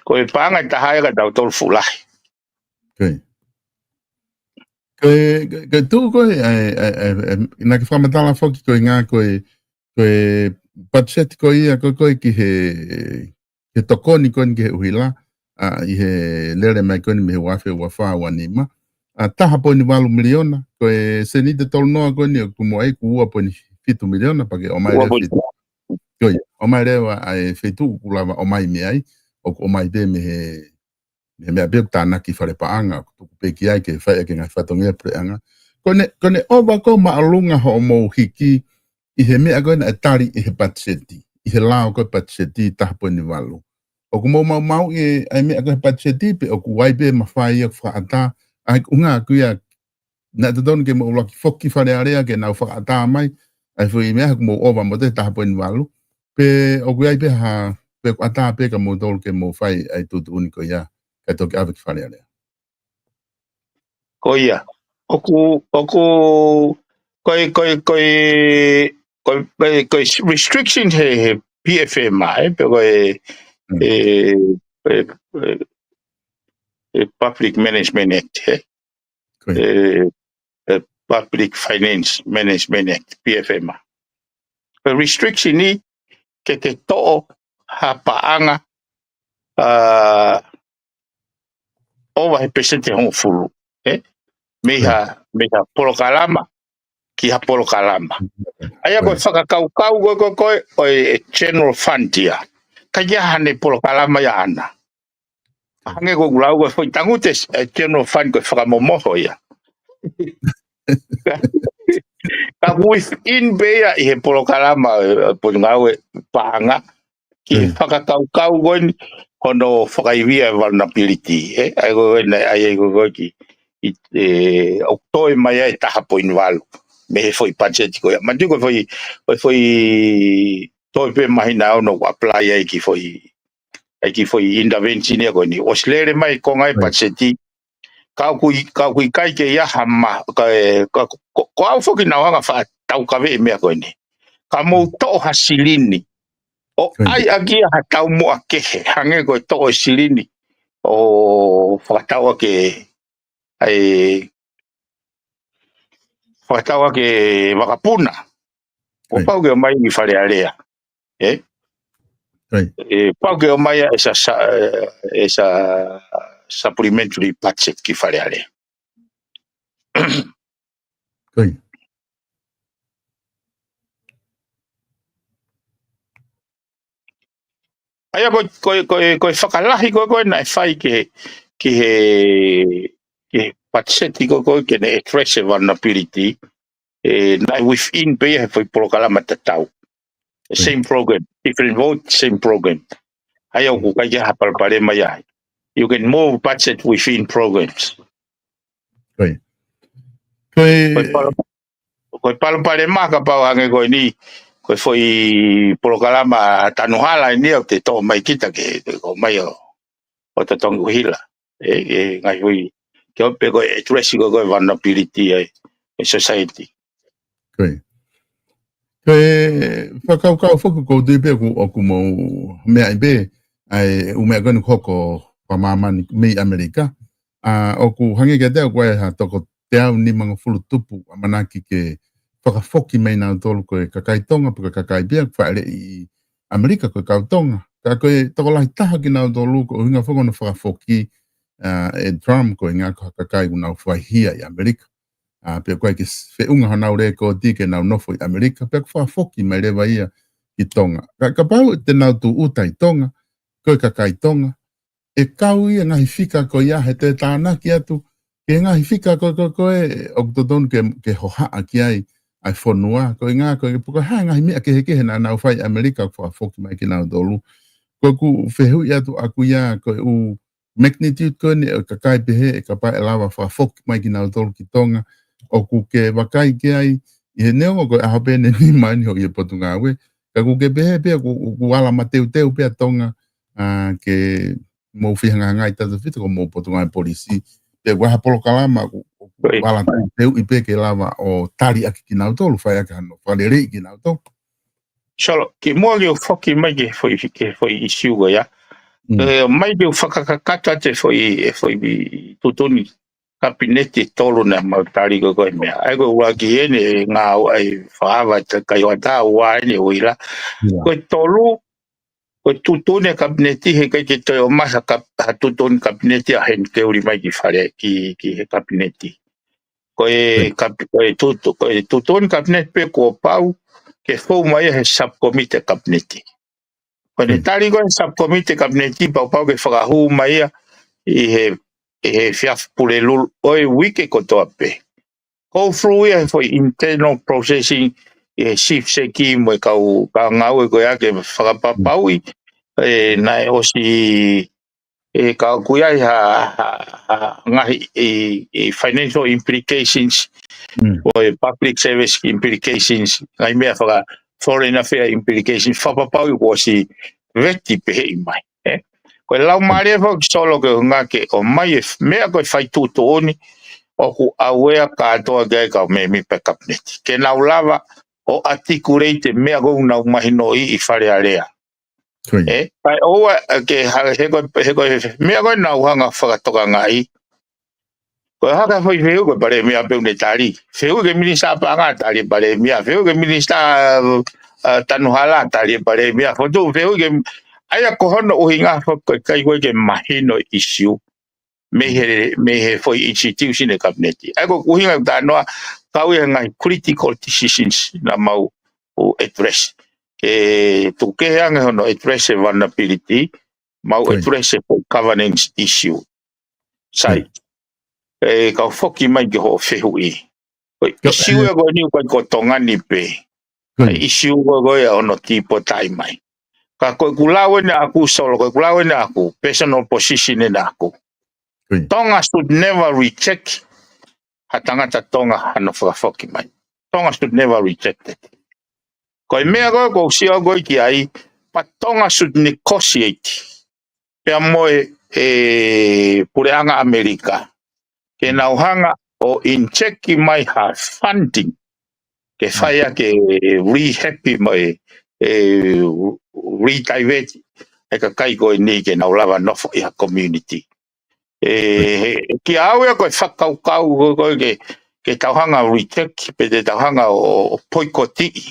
ko e paʻanga ʻe taha ia ka tautolu fuʻu lahi. Ko ia. Ko e, ko e, ko e tuʻu ko ē, ʻa e, ʻa e, ʻa e, ʻa e, naʻa ke fakamatala foki ko e ngaahi ko e, ko e patiseti ko ia, ko e, ko e ki he, he tokoni ko eni ki he huila, ā, ʻi he lele mai ko eni mei he ua afe ua fā ua nima. Ā, taha poini valu miliona, ko e seniti ʻe tolu noa ko eni ʻoku tuʻu mo ai ʻoku ua poini fitu miliona, pea ke ʻomai leva e feituʻu. Ko ia, ʻomai leva ʻa e feituʻu ʻoku lava ʻomai mei ai, ʻoku ʻomai pē mei he, mei he meʻa pē ʻoku tānaki Fale Paʻanga, ʻoku tuku pē ki ai ke fai ʻaki e ngaahi fatongia puleʻanga. Ko ʻene, ko ʻene ʻova ko ē māʻolunga hoʻomou hiki, ʻi he meʻa ko ē naʻe tali ʻe he patiseti, ʻi he lao ko ē patiseti taha poini valu. ʻOku mou maumauʻi e, ʻa e meʻa ko ē he patiseti pe ʻoku ʻi ai pē mafai ʻoku fakaʻatā, ʻa e ʻuhinga ko ia, naʻe totonu ke mou ʻuluaki foki ki Fale Alea ke nau fakaʻatā mai, ʻa e foʻi meʻa ʻoku mou ʻova mo e taha poini valu, pe ʻoku ʻi ai pē ha, pe ʻoku ʻatā pē kia moutolu ke mou fai ʻa e tuʻutuʻuni ko ia, kae toki ʻave ki Fale Alea. Ko ia. ʻOku, ʻoku, ko e, ko e, ko e, ko e, ko e, ko e restriction he, he P F M A, ē, pe ko e, ē, ē, ē, ē, Public Management Act, ē. Ko ia. Ē, ē, Public Finance Management Act, P F M A. Ko e restriction ni ke ke toʻo ha paʻanga, ā, ʻova he peseti ʻe hongofulu, ē? Mei ha, mei ha polokalama, ki ha polokalama. ʻA ia ko e fakakaukau ko ē, ko ē, ko e general fund ia. ʻIkai ke ʻi ai haʻane polokalama ia ʻaʻana. Hangē ko ʻeku lau ko e foʻi tangutu e general fund ko e fakamomoho ia. Ka within pē ia ʻi he polokalama ʻo e, ʻo e Potungāue Paʻanga, ki he fakakaukau ko eni, hono fakaivia e vulnerability, ē? ʻA ia ko eni, ʻa ia ko ē ki, ʻi, ē, ʻoku toe mai ai e taha poini valu. Mei he foʻi patiseti ko ia. Manatuʻi ko e foʻi, ko e foʻi toe pē māhina ono ʻoku apply ai ki he foʻi, ʻa e kiʻi foʻi intervention ia ko eni. ʻOsi lele mai e konga e patiseti, ka ʻoku ʻi-, ka ʻoku ʻikai ke ʻi ai ha ma-, ka e, ka, ko, ko au foki naʻa ku hanga ʻo faʻa taukaveʻi e meʻa ko eni. Ka mou toʻo ha silini ʻo ʻai ʻaki ia ha taumuʻa kehe, hangē ko e toʻo e silini ʻo fakatau ʻaki e, fakatau ʻaki e vakapuna. Kuo pau ke ʻomai ki Fale Alea. Ē? Ē, pau ke ʻomai ia as a sa-, as a supplementary budget ki Fale Alea. ʻA ia ko, ko, ko, ko e fakalahi ko, ko ē naʻe fai ki he, ki he, ki he patiseti ko, ko ē ke ne address e vulnerability, ē, naʻe within pē ia he foʻi polokalama tatau. Same program, different vote, same program. ʻA ia ʻoku ʻikai ke ʻi ai ha palopalema ia. You can move budget within programs. Ko e, ko e palo-, ko e palopalema kapau hangē ko eni, ko e foʻi polokalama tanu hala eni ʻoku te toʻo mai kita ke, ke ʻomai ʻo, ʻo totongi ʻuhila. Ē, ʻe ngaahi hui, ke ʻoua pē ko e address ko, ko e vulnerability ʻa e, e society. Ko e, ko e fakakaukau foki ʻoku ou tui pē ʻoku, ʻoku mou meaʻi pē, ʻa e ʻū meʻa ko eni ʻoku hoko fakamāmani mei ʻAmelika. ʻA, ʻoku hangē kiate au ʻoku ʻi ai ha toko teau nimangofulu tupu ʻamanaki ke fakafoki mai nautolu ko e kakai Tonga, pe ko e kakai pē ia ʻoku fāʻeleʻi ʻi ʻAmelika ko e kau Tonga. Ka ko e tokolahi taha kinautolu ko e ʻuhinga foki hono fakafoki, ʻa, ʻe Trump ko e ʻuhinga ko ha kakai ʻoku nau faihia ʻi ʻAmelika. ʻA, pea ʻoku ʻikai ke s-, feʻunga honau lēkooti ke nau nofo ʻi ʻAmelika, pea ʻoku fakafoki mai leva ia ki Tonga. Ka, kapau te nau tūʻuta ʻi Tonga, ko e kakai Tonga, ʻe kau ia ngaahi fika ko ia he te tānaki atu, ki he ngaahi fika ko, ko, ko ē, ʻoku totonu ke, ke hohaʻa ki ai, ʻa e fonua, ko e ʻuhinga, ko e, pe ko e hā e ngaahi meʻa kehekehe naʻa nau fai ʻi ʻAmelika ʻoku fakafoki mai kinautolu. Ko ʻeku fehuʻi atu ʻaʻaku ia, ko e ʻū magnitude ko eni ʻo e kakai pehē ʻe kapau ʻe lava fakafoki mai kinautolu ki Tonga, ʻoku ke vakai ki ai, ʻi he neongo ko e ʻaho pē ʻe nima eni hoʻo ʻi he Potungāue, ka ʻoku ke pehē pē ʻoku, ʻoku ala mateuteu pē ʻa Tonga, ʻa, ke mou fehangahangai tautefito ko hoʻomou Potungāue Polisi, pe ko ha polokalama ʻoku, ʻoku ala teuteuʻi pē ke lava ʻo tali ʻaki kinautolu, fai ʻaki hano fakaleleiʻi kinautolu. Solo, kimuʻa ke u foki mai ki he foʻi, ki he foʻi ʻisiū ko ia. ʻE, mai ke u fakakakato atu e foʻi, e foʻi tuʻutuʻuni kapineti ʻe tolu naʻa mau tali ko ē ko e meʻa. ʻA ia ko e ʻuluaki eni ʻe ngāue ʻa e fakaava ʻa e kai hoʻatā, ua eni ʻuhila. Ko e tolu, ko e tuʻutuʻuni e kapineti, heʻikai ke toe ʻomai ha kap-, ha tuʻutuʻuni kapineti ʻa heni ke uli mai ki fale, ki, ki he kapineti. Ko e kapi-, ko e tuʻutu-, ko e tuʻutuʻuni kapineti pē kuo pau ke fou mai ia he subcommittee kapineti. Ko ʻene tali ko ē he subcommittee kapineti pau pau ke fakahū mai ia ʻi he, ʻi he efiafi Pulelulu ʻo e uike kotoa pē. Go through ia he foʻi internal processing ʻi he chief seki mo e kau, kau ngāue ko ia ke fakapapauʻi, ʻe, naʻe ʻosi ʻe, ka ʻoku ʻi ai ha, ha, ha ngaahi, ʻe, ʻe financial implications, ʻo e public service implications, ngaahi meʻa faka-foreign affair implications, fakapapauʻi kuo ʻosi veti pehē mai, ē? Ko e laumālie foki Solo ke ʻuhinga ke ʻomai e f-, meʻa ko e fai tuʻutuʻuni, ʻoku ʻauea kātoa ki ai kau mēmipa kapineti. Ke nau lava ʻo articulate e meʻa ko ē ʻoku nau mahinoʻi ʻi Fale Alea. Ē, kae ʻoua, ē, ke ha-, he ko e, he ko e meʻa ko ē naʻa ku hanga ʻo fakatokangaʻi. Ko e hā e foʻi fehuʻi ko e palēmia pē ʻoku ne tali. Fehuʻi ki he minisitā paʻanga, tali e palēmia. Fehuʻi ki he minisitā, ē, tanu hala, tali e palēmia. Fotu, fehuʻi ki he, ʻa ia ko hono ʻuhinga foki ko e ʻikai ko ē ke mahino e ʻisiū. mei he, mei he foʻi institution ʻa e Kapineti. ʻA ia ko e ʻuhinga ʻoku ou talanoa, kau ia he ngaahi critical decisions naʻa mau address. Ke tuku kehe ange hono address e vulnerability, mau address e foʻi governance issue. Sai. ʻE kau foki mai ki hoʻo fehuʻi. Ko e issue ʻe ko eni ʻoku ʻikai ko Tonga ni pē. Ko e issue ko ē ʻoku ʻi ai hono tīpotaʻi mai. Ka ko ʻeku lau eni ʻaʻaku Solo, ko ʻeku lau eni ʻaʻaku, personal position eni ʻaʻaku. Tonga should never reject ha tangata Tonga hano fakafoki mai. Tonga should never reject it. Ko e meʻa ko ē ʻoku ou sio ko ē ki ai, but Tonga should negotiate pea mo e, e puleʻanga ʻAmelika ke nau hanga ʻo inject mai ha funding ke fai ʻaki e rehab mo e, e redivert e kakai ko eni ke nau lava nofo ʻi ha community. ʻE, he, kiate au ia ko e fakakaukau ko ē, ko ē ke, ke tau hanga reject, pe te tau hanga ʻo, ʻo poikotiʻi.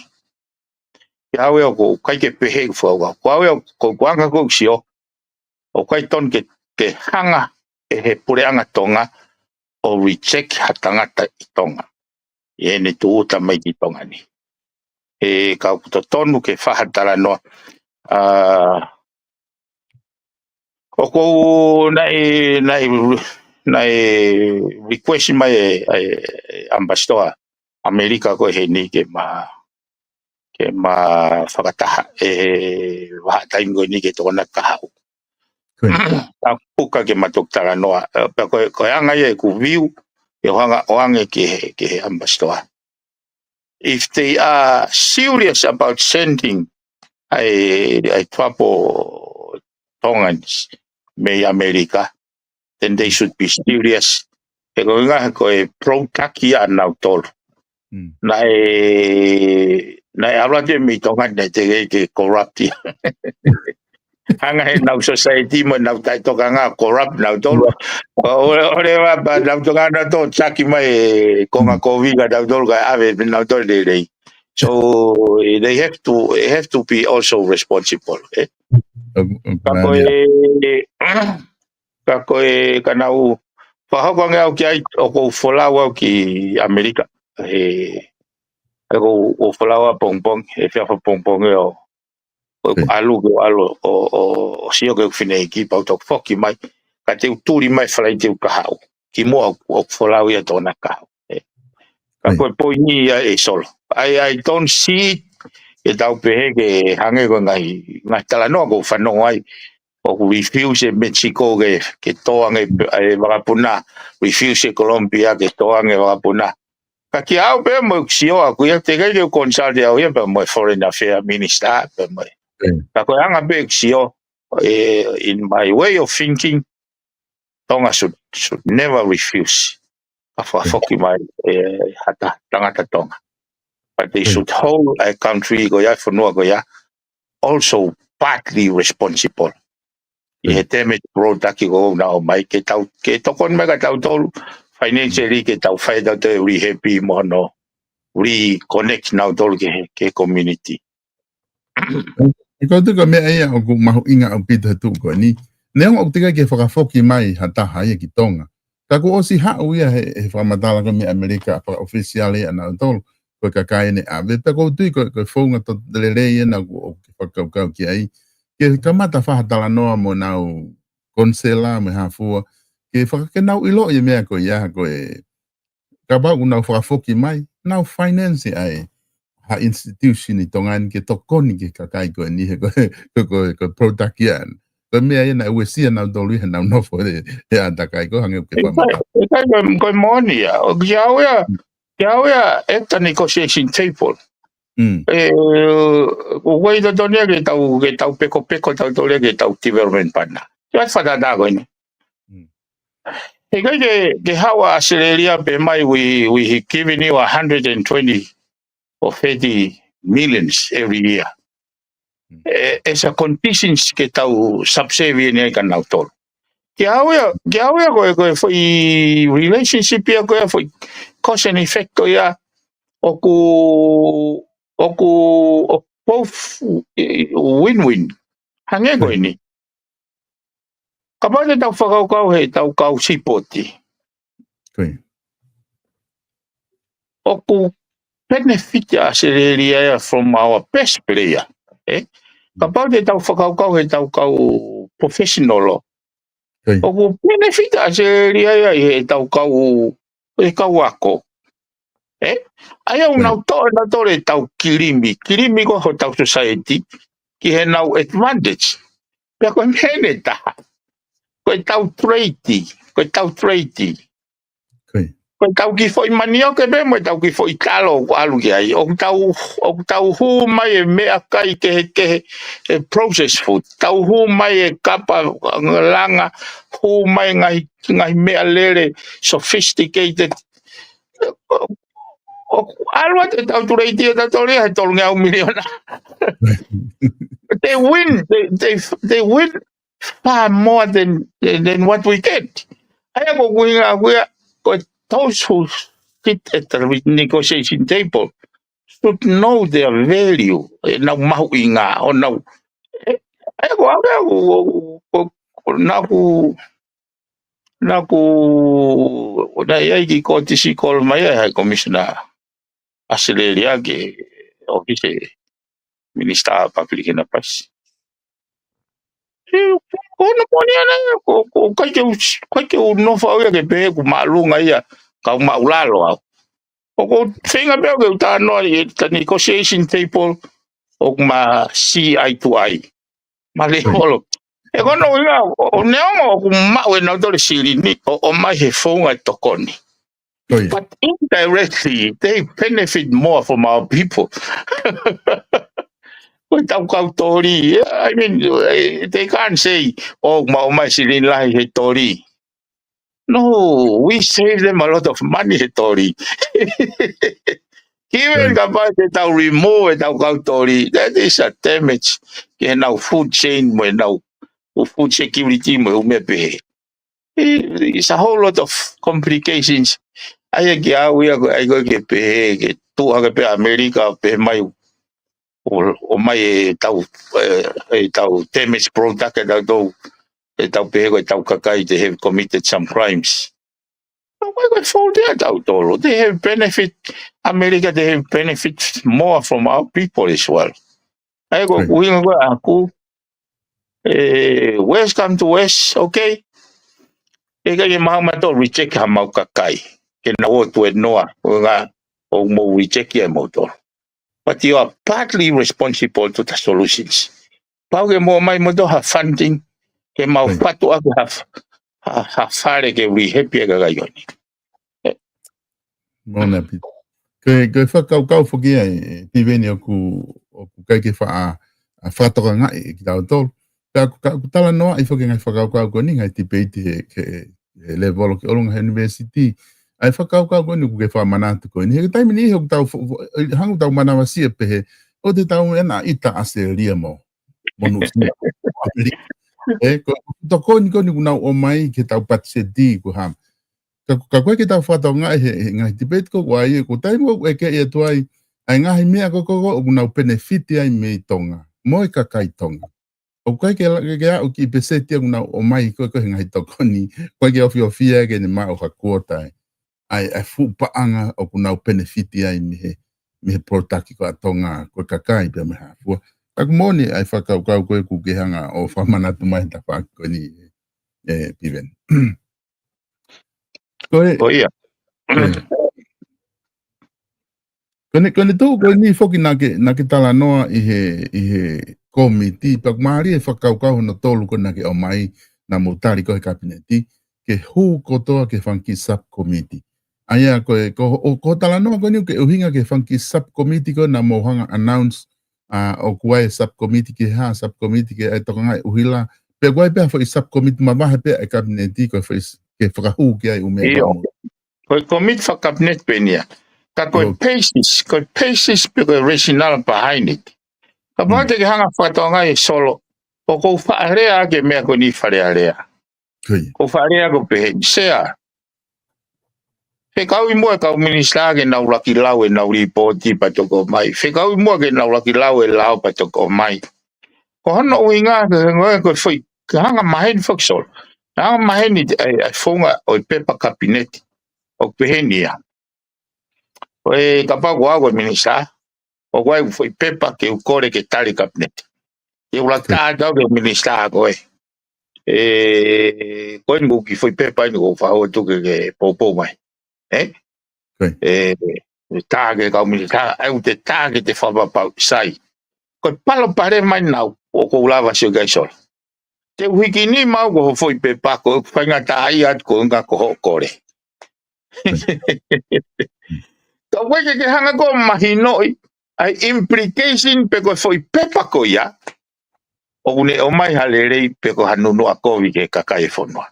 Kiate au ia ʻoku ʻikai ke pehē ʻeku fakakaukau. Ko au ia ko, ko e anga ko ē ʻeku sio, ʻoku ʻikai tonu ke, ke hanga ʻe he puleʻanga Tonga ʻo reject ha tangata ʻi Tonga ʻi heʻene tūʻuta mai ki Tonga ni. ʻE, ka ʻoku totonu ke fai ha talanoa. ʻA, ʻoku ou naʻe, naʻe, naʻe request mai e, e, e ambassador ʻAmelika ko ē heni ke ma, ke ma fakataha e vahaʻa taimi ko eni ke tokona kahaʻu. ʻA puka ke ma toki talanoa, ʻe, pea ko e, ko e anga ia ʻeku view, ʻe hanga ʻo ange ki he, ki he ambassador. If they are serious about sending ʻa e, ʻa e troubled Tongans mei ʻAmelika, then they should be serious. He ko e ʻuhinga he ko e product ia ʻanautolu. Naʻe, naʻe ʻalu atu ia mei Tonga ni naʻe teʻeki ke corrupt ia. Hanga he nau society mo nau taʻetokanga corrupt nautolu. ʻO, ʻo, ʻo leva pea nau tokanga nautolu taki mai e konga kovi ka nautolu ka ʻave pē nautolu lelei. So they have to, have to be also responsible, eh? Ka ko e, ka ko e, ka naʻa ku fakahoko ange au ki ai, ʻoku ou folau au ki ʻAmelika. He, ʻoku ou, ou folau au pongipongi, he efiafi pongipongi ʻo, ʻo ʻalu ke ʻalu, ʻo, ʻo, ʻo sio ki heʻeku fineʻeiki, pea u toki foki mai, ka te u tuli mai Falaite ʻo kahaʻu. Kimuʻa ʻoku, ʻoku folau ia tokona kahaʻu. Eh. Ka ko e poini ia ʻe Solo. I, I don't see it, ke tau pehē ke hangē ko e ngaahi, ngaahi talanoa ʻoku ou fanongo ai, ʻoku refuse ʻe Mexico ke, ke tō ange e vakapuna, refuse ʻe Colombia ke tō ange e vakapuna. Ka kiate au pē mo ʻeku sio ʻaʻaku ia, teʻeki ke u consult au ia pea mo e Foreign Affairs Minister, pea mo e. Ka ko e anga pē ʻeku sio, eh, in my way of thinking, Tonga should, should never refuse ka fakafoki mai, eh, ha ta-, tangata Tonga. But they should hold a country ko ia, fonua ko ia, also partly responsible ʻi he damage product ko ē naʻe ʻomai, ke tau, ke tokoni mai kia tautolu financially, ke tau fai tautolu e rehab mo hono reconnect nautolu ki he, ki he community. ʻE kau tui ko e meʻa ia ʻoku mahuʻinga ʻaupito he tuʻu ko eni. Neongo ʻoku teʻeki ke fakafoki mai ha taha ia ki Tonga. Ka kuo ʻosi haʻu ia he, he fakamatala ko ē mei ʻAmelika, fakaʻofisiale ia ʻanautolu, ko e kakai ʻe ʻave. Pea ʻoku ou tui ko, ko e founga to lelei ʻena ʻoku, ʻoku ke fakakaukau ki ai. Ke kamata fai ha talanoa mo ʻenau konisela mo e hā fua. Ke faka-, ke nau ʻilo e meʻa ko ia, ko e, kapau ʻoku nau fakafoki mai, nau finance ai ha institution ʻi Tonga ni ke tokoni ki he kakai ko eni he ko, ko, ko, ko e product ia. Ko e meʻa ia naʻe uesia nautolu ia he nau nofo he, he ʻātakai ko ē hangē ʻoku ke fakamatala. ʻIkai, ʻikai ko e, ko e moʻoni ia. ʻOku kiate au ia, kiate au ia at the negotiation table. ʻE, ʻoku ʻikai totonu ia ke tau, ke tau pekopeko tautolu ia ke tau development partner. Ia fakatātā ko eni. He ʻikai ke, ke haʻu ʻa ʻAositelēlia pea pehē mai, we, we have given you a hundred and twenty or thirty millions every year. ʻE, ʻe sa conditions ke tau subservient ai kia nautolu. Kiate au ia, kiate au ia ko e, ko e foʻi relationship ia ko e foʻi cause and effect ko ia ʻoku, ʻoku, ʻoku both win-win. Hangē ko eni. Kapau te tau fakakaukau he tau kau sipoti. ʻOku benefit ʻa ʻAositelēlia ia from our best player. Eh? Kapau te tau fakakaukau he tau kau professional. ʻOku benefit ʻa ʻAositelēlia ia he tau kau, he kau ako. Eh? ʻA ia ʻoku nau toʻo ʻe nautolu e tau kilimi. Kilimi ko ho tau society ki he nau advantage. Pea ko e meʻa ʻe taha. Ko e tau trade, ko e tau trade. Ko e tau kiʻi foʻi manioke pē mo e tau kiʻi foʻi talo ʻoku ʻalu ki ai. ʻOku tau, ʻoku tau hū mai e meʻakai kehekehe, e processed food. Tau hū mai e kapa langa, hū mai ngaahi, ngaahi meʻalele sophisticated. ʻOku ʻalu atu e tau trade ʻa tautolu ia he tolungeau miliona. They win, they, they, they win far more than, than, than what we get. ʻA ia ko e ʻuhinga ʻaʻaku ia, ko those who sit at the re-, negotiation table should know their value, ʻenau mahuʻinga, ʻo nau. Eh, ʻa ia ko au ia, ko, ko, ko, naʻa ku, naʻa ku, naʻe ʻi ai e kiʻi kōtisi kolo mai ʻa e Commissioner ʻAositelēlia ki he ʻōfisi ʻo e Minisitā Public Enterprise. He, ko hono moʻoni ʻana ia, ko, ko, ʻikai ke u, ʻikai ke u nofo au ia ke pehē ʻoku māʻolunga ia, ka u māʻulalo au. ʻOku ou feinga pē au ke u talanoa ʻi he negotiation table, ʻoku ma see eye to eye. Ma le holo. He ko hono ʻuhinga, ʻo, ʻo neongo ʻoku maʻu ʻe nautolu e silini, ʻo, ʻomai he founga e tokoni. But indirectly, they benefit more from our people. Ko e tau kau toli, yeah, I mean, eh, they can't say, "Oh, ma ʻomai silini lahi he toli." No, we save them a lot of money he toli. Given kapau te tau remove e tau kau toli, that is a damage ki heʻenau food chain mo ʻenau food security mo e ʻū meʻa pehē. It, it's a whole lot of complications. ʻA ia ki au ia ko e ʻai ko ē ke pehē, ke tuʻu hake pē ʻAmelika, pehē mai ʻo, ʻomai e tau, e, e tau damage product e tau tau, e tau pehē ko e tau kakai, they have committed some crimes. No, ko e, ko e fault ia ʻa tautolu. They have benefit, ʻAmelika, they have benefit more from our people as well. ʻA ia ko e ʻuhinga ko ē ʻaʻaku, eh, worst come to worst, okay? ʻIkai ke maʻu mautolu reject ha mau kakai. Ke nau ō tuēnoa, ko e ʻuhinga ʻoku mou reject ia ʻe mautolu. But you are partly responsible to the solutions. Pau ke mou ʻomai mautolu ha funding, ke mau fatu ʻaki ha, ha, ha fale ke rehab e kakai ko eni. Moʻoni ʻaupito. Ko e, ko e fakakaukau foki ia ē, Piveni, ʻoku, ʻoku ʻikai ke faʻa, ʻa, fakatokangaʻi ʻe kitautolu. Ka, ka, ʻoku talanoaʻi foki e ngaahi fakakaukau ko eni, ngaahi tipeiti he, he, he levolo ki ʻolunga he university. ʻA e fakakaukau ko eni ʻoku ke fakamanatu ko eni. He taimi ni ʻoku tau fo-, fo-, hangē ʻoku tau manavasiʻi pehē, ʻoku te tau ʻena ʻita ʻAositelēlia mo, mo Nuʻusila. ʻE, ko e tokoni ko eni ʻoku nau ʻomai ki he tau patiseti ko e hā. Ka, ka ʻoku ʻikai ke tau fakatokangaʻi he, he ngaahi tipeiti ko ē ʻoku ʻi ai, ko e taimi ʻoku ʻeke atu ai, ʻa e ngaahi meʻa ko ē ko ē ʻoku nau benefit ai mei Tonga. Mo e kakai Tonga. ʻOku ʻikai ke la-, ke, ke aʻu ki he peseti ʻoku nau ʻomai ko ē ko ē he ngaahi tokoni, ʻoku ʻikai ke ofiofia ke ne maʻu ha kuota ē. ʻA e, ʻa e fuʻu paʻanga ʻoku nau benefit ai mei he, mei he product ko ē ʻa Tonga, ko e kakai pea mo e hā fua. Ka ʻoku moʻoni ʻa e fakakaukau ko ē ʻoku ke hanga ʻo fakamanatu mai he tafaʻaki ko eni, ē, Piveni. Ko e, ʻo ia. Ko e. Ko eni, ko eni tuʻu, ko eni foki naʻa ke, naʻa ke talanoa ʻi he, ʻi he kōmiti, pea ʻoku mālie e fakakaukau hono tolu ko ē naʻa ke ʻomai, naʻa mou tali ko ē he kapineti, ke hū kotoa ki he fanga kiʻi subcommittee. ʻA ia ko e, ko, ʻo, ko e talanoa ko eni ʻoku ke ʻuhinga ki he fanga kiʻi subcommittee ko ē naʻa mou hanga announce, ʻa, ʻoku ʻi ai e subcommittee ki he hā, subcommittee ki he ʻai tokangaʻi ʻuhila. Pea ʻoku ʻi ai pē ha foʻi subcommittee mavahe pē ʻa e kapineti ko e foʻi s-, ke fakahū ki ai ʻū meʻa. ʻIo. Ko e komiti fakakapineti pē eni ia. Ka ko e basis, ko e basis pe ko e rationale behind it. Kapau te ke hanga fakatokangaʻi e Solo, ʻoku ou faʻa lea ʻaki e meʻa ko eni Fale Alea. ʻOku ou faʻa lea ʻaki ʻo pehē ni, Sea. Fekauʻi muʻa e kau minisitā ke nau laki lau ʻenau lipooti pea toki ʻomai. Fekauʻi muʻa ke nau laki lau e lao pea toki ʻomai. Ko hono ʻuhinga ke ngoe ko e foʻi, ke hanga maheni foki Solo. Naʻa maheni ʻa e, ʻa e founga ʻo e pepa kapineti. ʻOku peheni ia. ʻOku kapau ko au ko e minisitā, ʻoku ʻi ai ʻeku foʻi pepa ke u kole ke tali kapineti. Ke u laka atu au ki he minisitā ko ē. ʻE, ko eni ko e kiʻi foʻi pepa eni ʻoku ou fakahoa atu ke, ke poupou mai. ʻE? ʻE, ʻe tā ki he kau minisitā, ʻa ia ʻoku te tā ke te fakapapauʻi sai. Ko e palopalema eni naʻa ku, ʻoku ou lava sio ki ai Solo. Te u hiki nima au ko ho foʻi pepa ko e faingataʻaʻia atu ko e ʻuhinga ko hoʻo kole. Ka ʻoku ʻikai ke ke hanga ʻo mahinoʻi ʻa e implication pe ko e foʻi pepa ko ia, ʻoku ne ʻomai ha lelei pe ko ha nunuʻa kovi ki he kakai e fonua.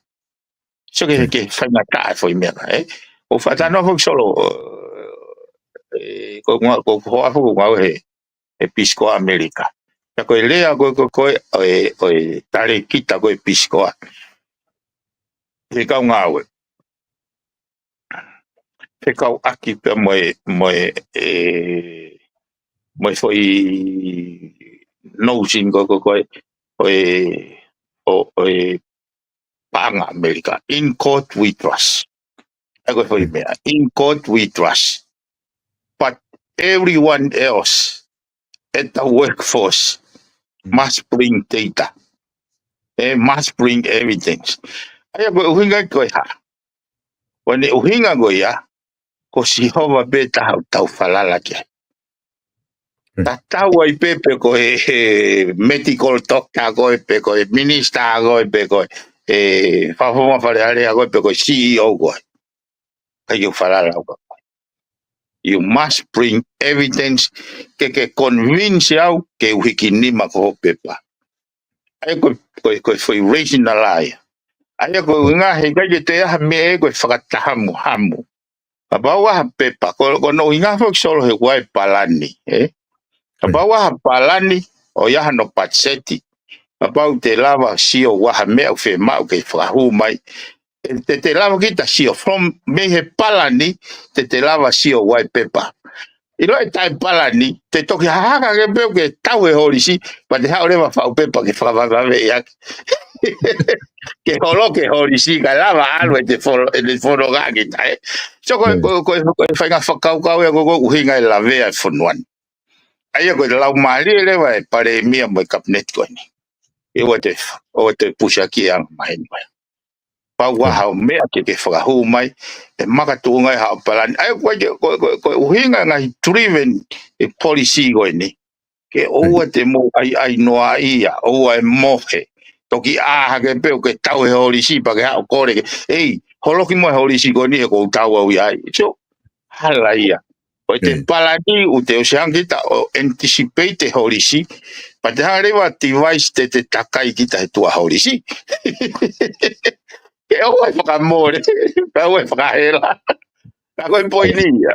So ke, ke faingataʻa e foʻi meʻa, ē? ʻOku ou fakatalanoa foki Solo, ē, ko e ʻuhinga, ko e hoa foki ʻoku ngāue he, he Peace Corps ʻAmelika. Pea ko e lea ko e, ko e, ko e, ʻo e, ʻo e talēkita ko e Peace Corps. He kau ngāue. He kau ʻaki pea mo e, mo e, ē, mo e foʻi notion ko e, ko e, ko e, ʻo e, ʻo, ʻo e paʻanga ʻAmelika. In God we trust. ʻA ia ko e foʻi meʻa. In God we trust. But everyone else at the workforce must bring data. They must bring evidence. ʻA ia ko e ʻuhinga ko e hā. Ko ʻene ʻuhinga ko ia, ko Sihova pē taha ʻoku tau falala ki ai. Tatau ai pē pe ko e, he medical doctor koe, pe ko e minister koe, pe ko e, he fakafofonga Fale Alea koe, pe ko e C E O koe. ʻIkai ke u falala au kia koe. You must bring evidence ke ke convince au ke u hiki nima ki hoʻo pepa. ʻA ia ko e, ko e, ko e foʻi rational ʻa ia. ʻA ia ko e ʻuhinga he ʻikai ke toe ʻi ai ha meʻa ʻe ko e fakatahamuhamu. Kapau ʻoku ʻi ai ha pepa, ko, ko hono ʻuhinga foki Solo he ʻoku ʻi ai e palani, ē? Kapau ʻoku ʻi ai ha palani, ʻoku ʻi ai hano patiseti. Kapau te lava sio ʻoku ʻi ai ha meʻa ʻoku fiemaʻu ke fakahū mai. Ē, te te lava kita sio from mei he palani, te te lava sio ʻoku ʻi ai e pepa. ʻIlo e taʻepalani, te toki hahaka ke pehē ke tauhi e holisi, pea te haʻu leva faʻu pepa ke fakavavevave ʻaki. Ke holo ke holisi, kae lava ʻalu ʻete folo, ʻete folo ngā kita, ē. So ko e, ko e, ko e, ko e faʻahinga fakakaukau ia ko e, ko e ʻuhinga e lavea e fonua ni. ʻA ia ko e laumālie leva e palēmia mo e kapineti ko eni. ʻE ʻoua te, ʻoua te pusa ki he anga maheni mai. Pau ʻoku ʻi ai haʻo meʻa ke ke fakahū mai, ʻe makatuʻunga ai haʻo palani. ʻA ia ko e, ko e, ko e, ko e ʻuhinga ngaahi driven e policy ko eni. Ke ʻoua te mou ʻaiʻai noa ia, ʻoua ʻe mohe. Toki ʻā hake pē ʻo ke tauhi e holisi pea ke haʻu ʻo kole ke, ei, holoki muʻa e holisi ko eni he ʻoku ou tau au ia ai. So, hala ia. Ko ʻete palani ʻoku te ʻosi hanga kita ʻo anticipate e holisi, pea te hanga leva ʻo device te te takai kita he tuʻa holisi. Ke ʻoua ʻe fakamole, ke ʻoua ʻe fakahela. Ka ko e poini ia.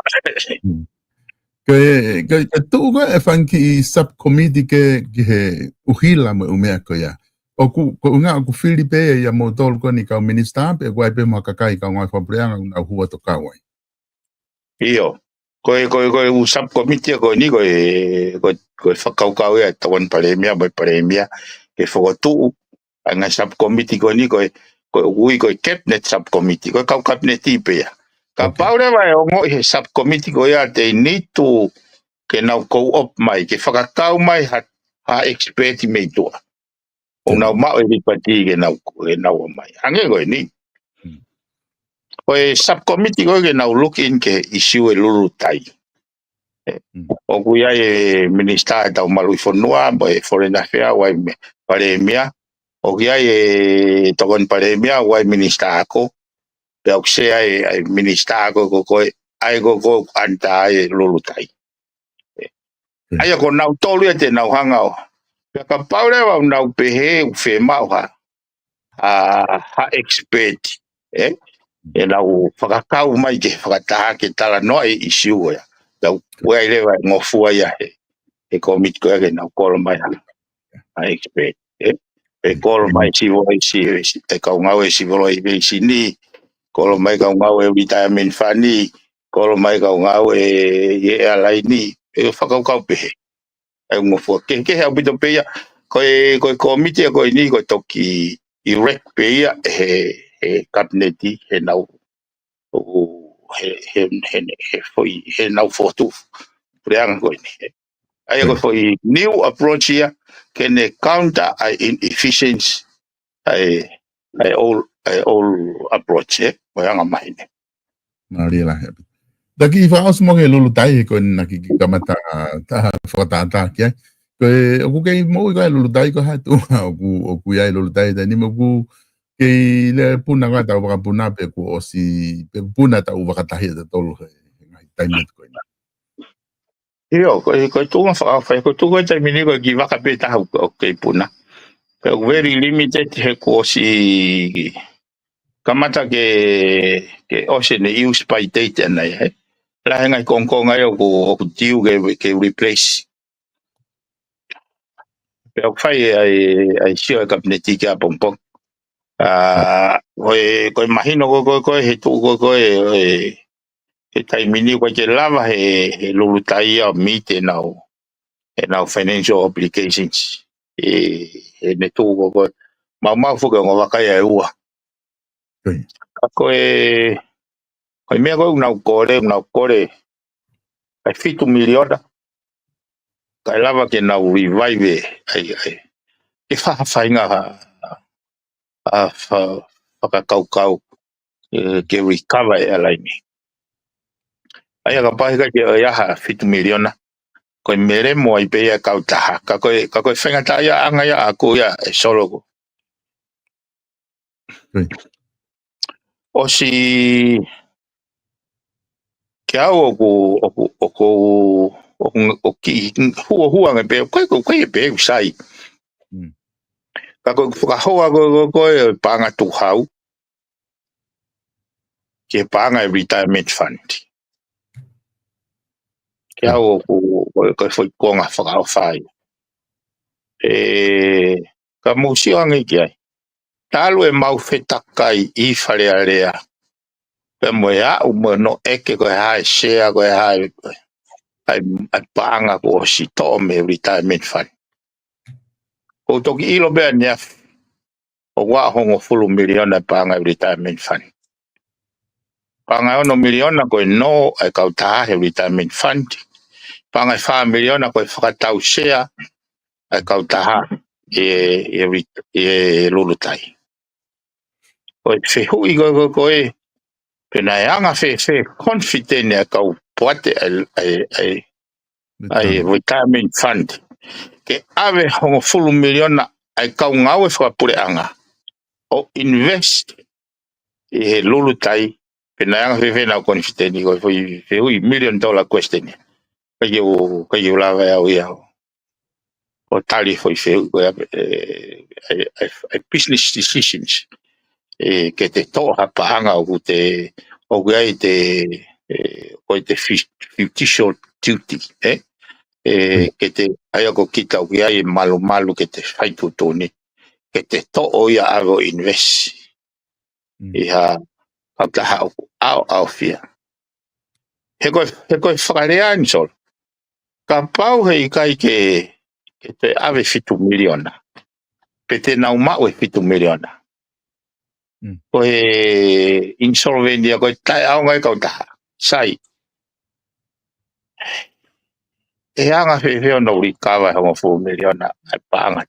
Ko e, ko e, ko e tuʻu ko e fanga kiʻi subcommittee ke, ki he ʻuhila mo e ʻū meʻa ko ia. ʻOku, ko e ʻuhinga ʻoku fili pē ia moutolu ko eni kau minisitā, pe ʻoku ʻi ai pē mo ha kakai kau ngāue fakapuleʻanga ʻoku nau hū atu ʻo kau ai. ʻIo. Ko e, ko e, ko e ʻū subcommittee ko eni, ko e, ko e, ko e fakakaukau ia ʻa e tokoni palēmia mo e palēmia ke fokotuʻu ʻa e ngaahi subcommittee ko eni, ko e, ko e ui ko e cabinet subcommittee, ko e kau kapineti pē ia. Kapau leva ʻe ongoʻi he subcommittee ko ia they need to ke nau co-op mai, ke fakakau mai ha, ha expert mei tuʻa. ʻO nau maʻu e lipati ke nau, ke nau ō mai. Hangē ko eni. Ko e subcommittee ko e ke nau look in ki he issue e Lulutai. ʻOku ʻi ai e minisitā ʻetau maluʻi fonua, mo e foreign affairs, ʻoku ʻi ai e palēmia. ʻOku ʻi ai e tokoni palēmia, ʻoku ʻi ai e minisitā ako. Pea ʻoku sea ai e minisitā ako ko e, ʻa ia ko e under ʻa e Lulutai. ʻA ia ko nautolu ia te nau hanga ʻo. Pea kapau leva ʻoku nau pehē ʻoku fiemaʻu ha, ha, ha expert, ē? ʻE nau fakakau mai ke fakataha ke talanoa e issue ia. Tau ʻoku ʻi ai leva e ngofua ia he, he komiti ko ia ke nau kolo mai ha, ha expert, ē? Pe kolo mai civil, si, si, e kau ngāue civil aviation ni, kolo mai kau ngāue retirement fund ni, kolo mai kau ngāue ʻi he airline ni, ʻe fakakaukau pehē. ʻA ia ʻoku ngofua kehekehe ʻaupito pē ia, ko e, ko e komiti ia ko eni, ko e toki direct pē ia he, he kapineti, he nau, ʻoku, he, he, he, he foʻi, he nau fokotuʻu puleʻanga ko eni. ʻA ia ko e foʻi new approach ia, ke ne counter ʻa e inefficiency ʻa e, ʻa e old, ʻa e old approach, ē, mo e anga maheni. Mālie lahi ʻaupito. Taki fakaʻosi mo e Lulutai, ko ena ki, ki kamata ta fakatātā ki ai. Ko e, ʻoku kei moʻui ko e Lulutai ko e hā e tuʻunga ʻoku, ʻoku ʻi ai Lulutai taimi ni mo ʻoku kei lele puna ko e tau vakapuna pe kuo ʻosi, pe puna tau vakatahi ʻe tautolu he, he ngaahi taimi atu ko ena. ʻIo, ko e, ko e tuʻunga fakaʻofa, ko e tuʻunga ko e taimi ni ko e kiʻi vaka pē taha ʻoku, ʻoku kei puna. Pea ʻoku very limited he kuo ʻosi kamata ke, ke ʻosi ʻene use by date ʻana ia, ē. Lahi e ngaahi kongokonga ia ʻoku, ʻoku due ke, ke replace. Pea ʻoku fai ʻa e, ʻa e sio ʻa e kapineti ki ʻapongipongi. ʻA, ko e, ko e mahino ko e, ko e, ko e, he tuʻu ko e, ko e, ʻo e, he taimi ni ʻoku ʻikai ke lava he, he Lulutai ia ʻo meet ʻenau, ʻenau financial obligations. ʻE, he ne tuʻu ko e, ko e, maumau foki e ongo vaka ia ʻe ua. Ko ia. Ka ko e, ko e meʻa ko e ʻoku nau kole, ʻoku nau kole ʻa e fitu miliona. Kae lava ke nau revive ʻa e, ʻa e, ke faʻa faʻahinga ha, ha fa-, fakakaukau, ē, ke recover e airline. ʻA ia kapau he ʻikai ke ʻi ai ha fitu miliona, ko e melemo ai pē ia e kautaha. Ka ko e, ka ko e faingataʻaʻia ʻanga ia ʻaʻaku ia ʻe Solo ko. Ko ia. ʻOsi kiate au ʻoku, ʻoku, ʻoku, ʻoku, ʻoku kiʻi huohua ange pē, ʻoku ʻikai, ʻoku ʻikai pē ʻoku sai. Mm. Ka ko e fakahoa ko e, ko e, ko e paʻanga tukuhau ki he paʻanga e retirement fund. Kiate au ʻoku, ko e, ko e foʻi konga fakaʻofa ia. ʻE, ka mou sio ange ki ai. Talu ʻemau fetakai ʻi Fale Alea. Pea mo e aʻu mo e noʻeke ko e hā e sea, ko e hā e, ʻa e, ʻa e paʻanga kuo ʻosi toʻo mei he retirement fund. ʻOku ou toki ʻilo pē ʻaneafi ʻoku ʻi ai e hongofulu miliona e paʻanga e retirement fund. Paʻanga e ono miliona ko e nō ʻa e kautaha he retirement fund. Paʻanga e fā miliona ko e fakatau sea ʻa e kautaha ʻi he, ʻi he ret-, ʻi he Lulutai. Ko e fehuʻi ko e, ko e, ko e, pe naʻe anga fēfē confident ʻa e kau poate ʻa e, ʻa e, ʻa e, ʻa e retirement fund ke ʻave hongofulu miliona ʻa e kau ngāue fakapuleʻanga ʻo invest ʻi he Lulutai, pe naʻe anga fēfē ʻenau confident, ko e foʻi fehuʻi million dollar question ia. ʻIkai ke u, ʻikai ke u lava ʻe au ia ʻo, ʻo tali e foʻi fehuʻi ko ia, ʻe, ʻe, ʻe, ʻe business decisions. ʻE, ke te toʻo ha paʻanga ʻoku te, ʻoku ʻi ai te, ʻe, ko e te fi-, fiducial duty, ē? ʻE, ke te, ʻa ia ko kita ʻoku ʻi ai e malumalu ke te fai tuʻutuʻuni, ke te toʻo ia ʻave ʻo invest ʻi ha kautaha ʻoku ʻaoʻaofia. He ko e, he ko e fakalea eni Solo. Kapau he ʻikai ke, ke te ʻave fitu miliona. Pe te nau maʻu e fitu miliona. Mm. Ko e insolvent ia, ko e taʻeʻaonga e kautaha. Sai. ʻE anga fēfē hono recover e hongofulu miliona ʻa e paʻanga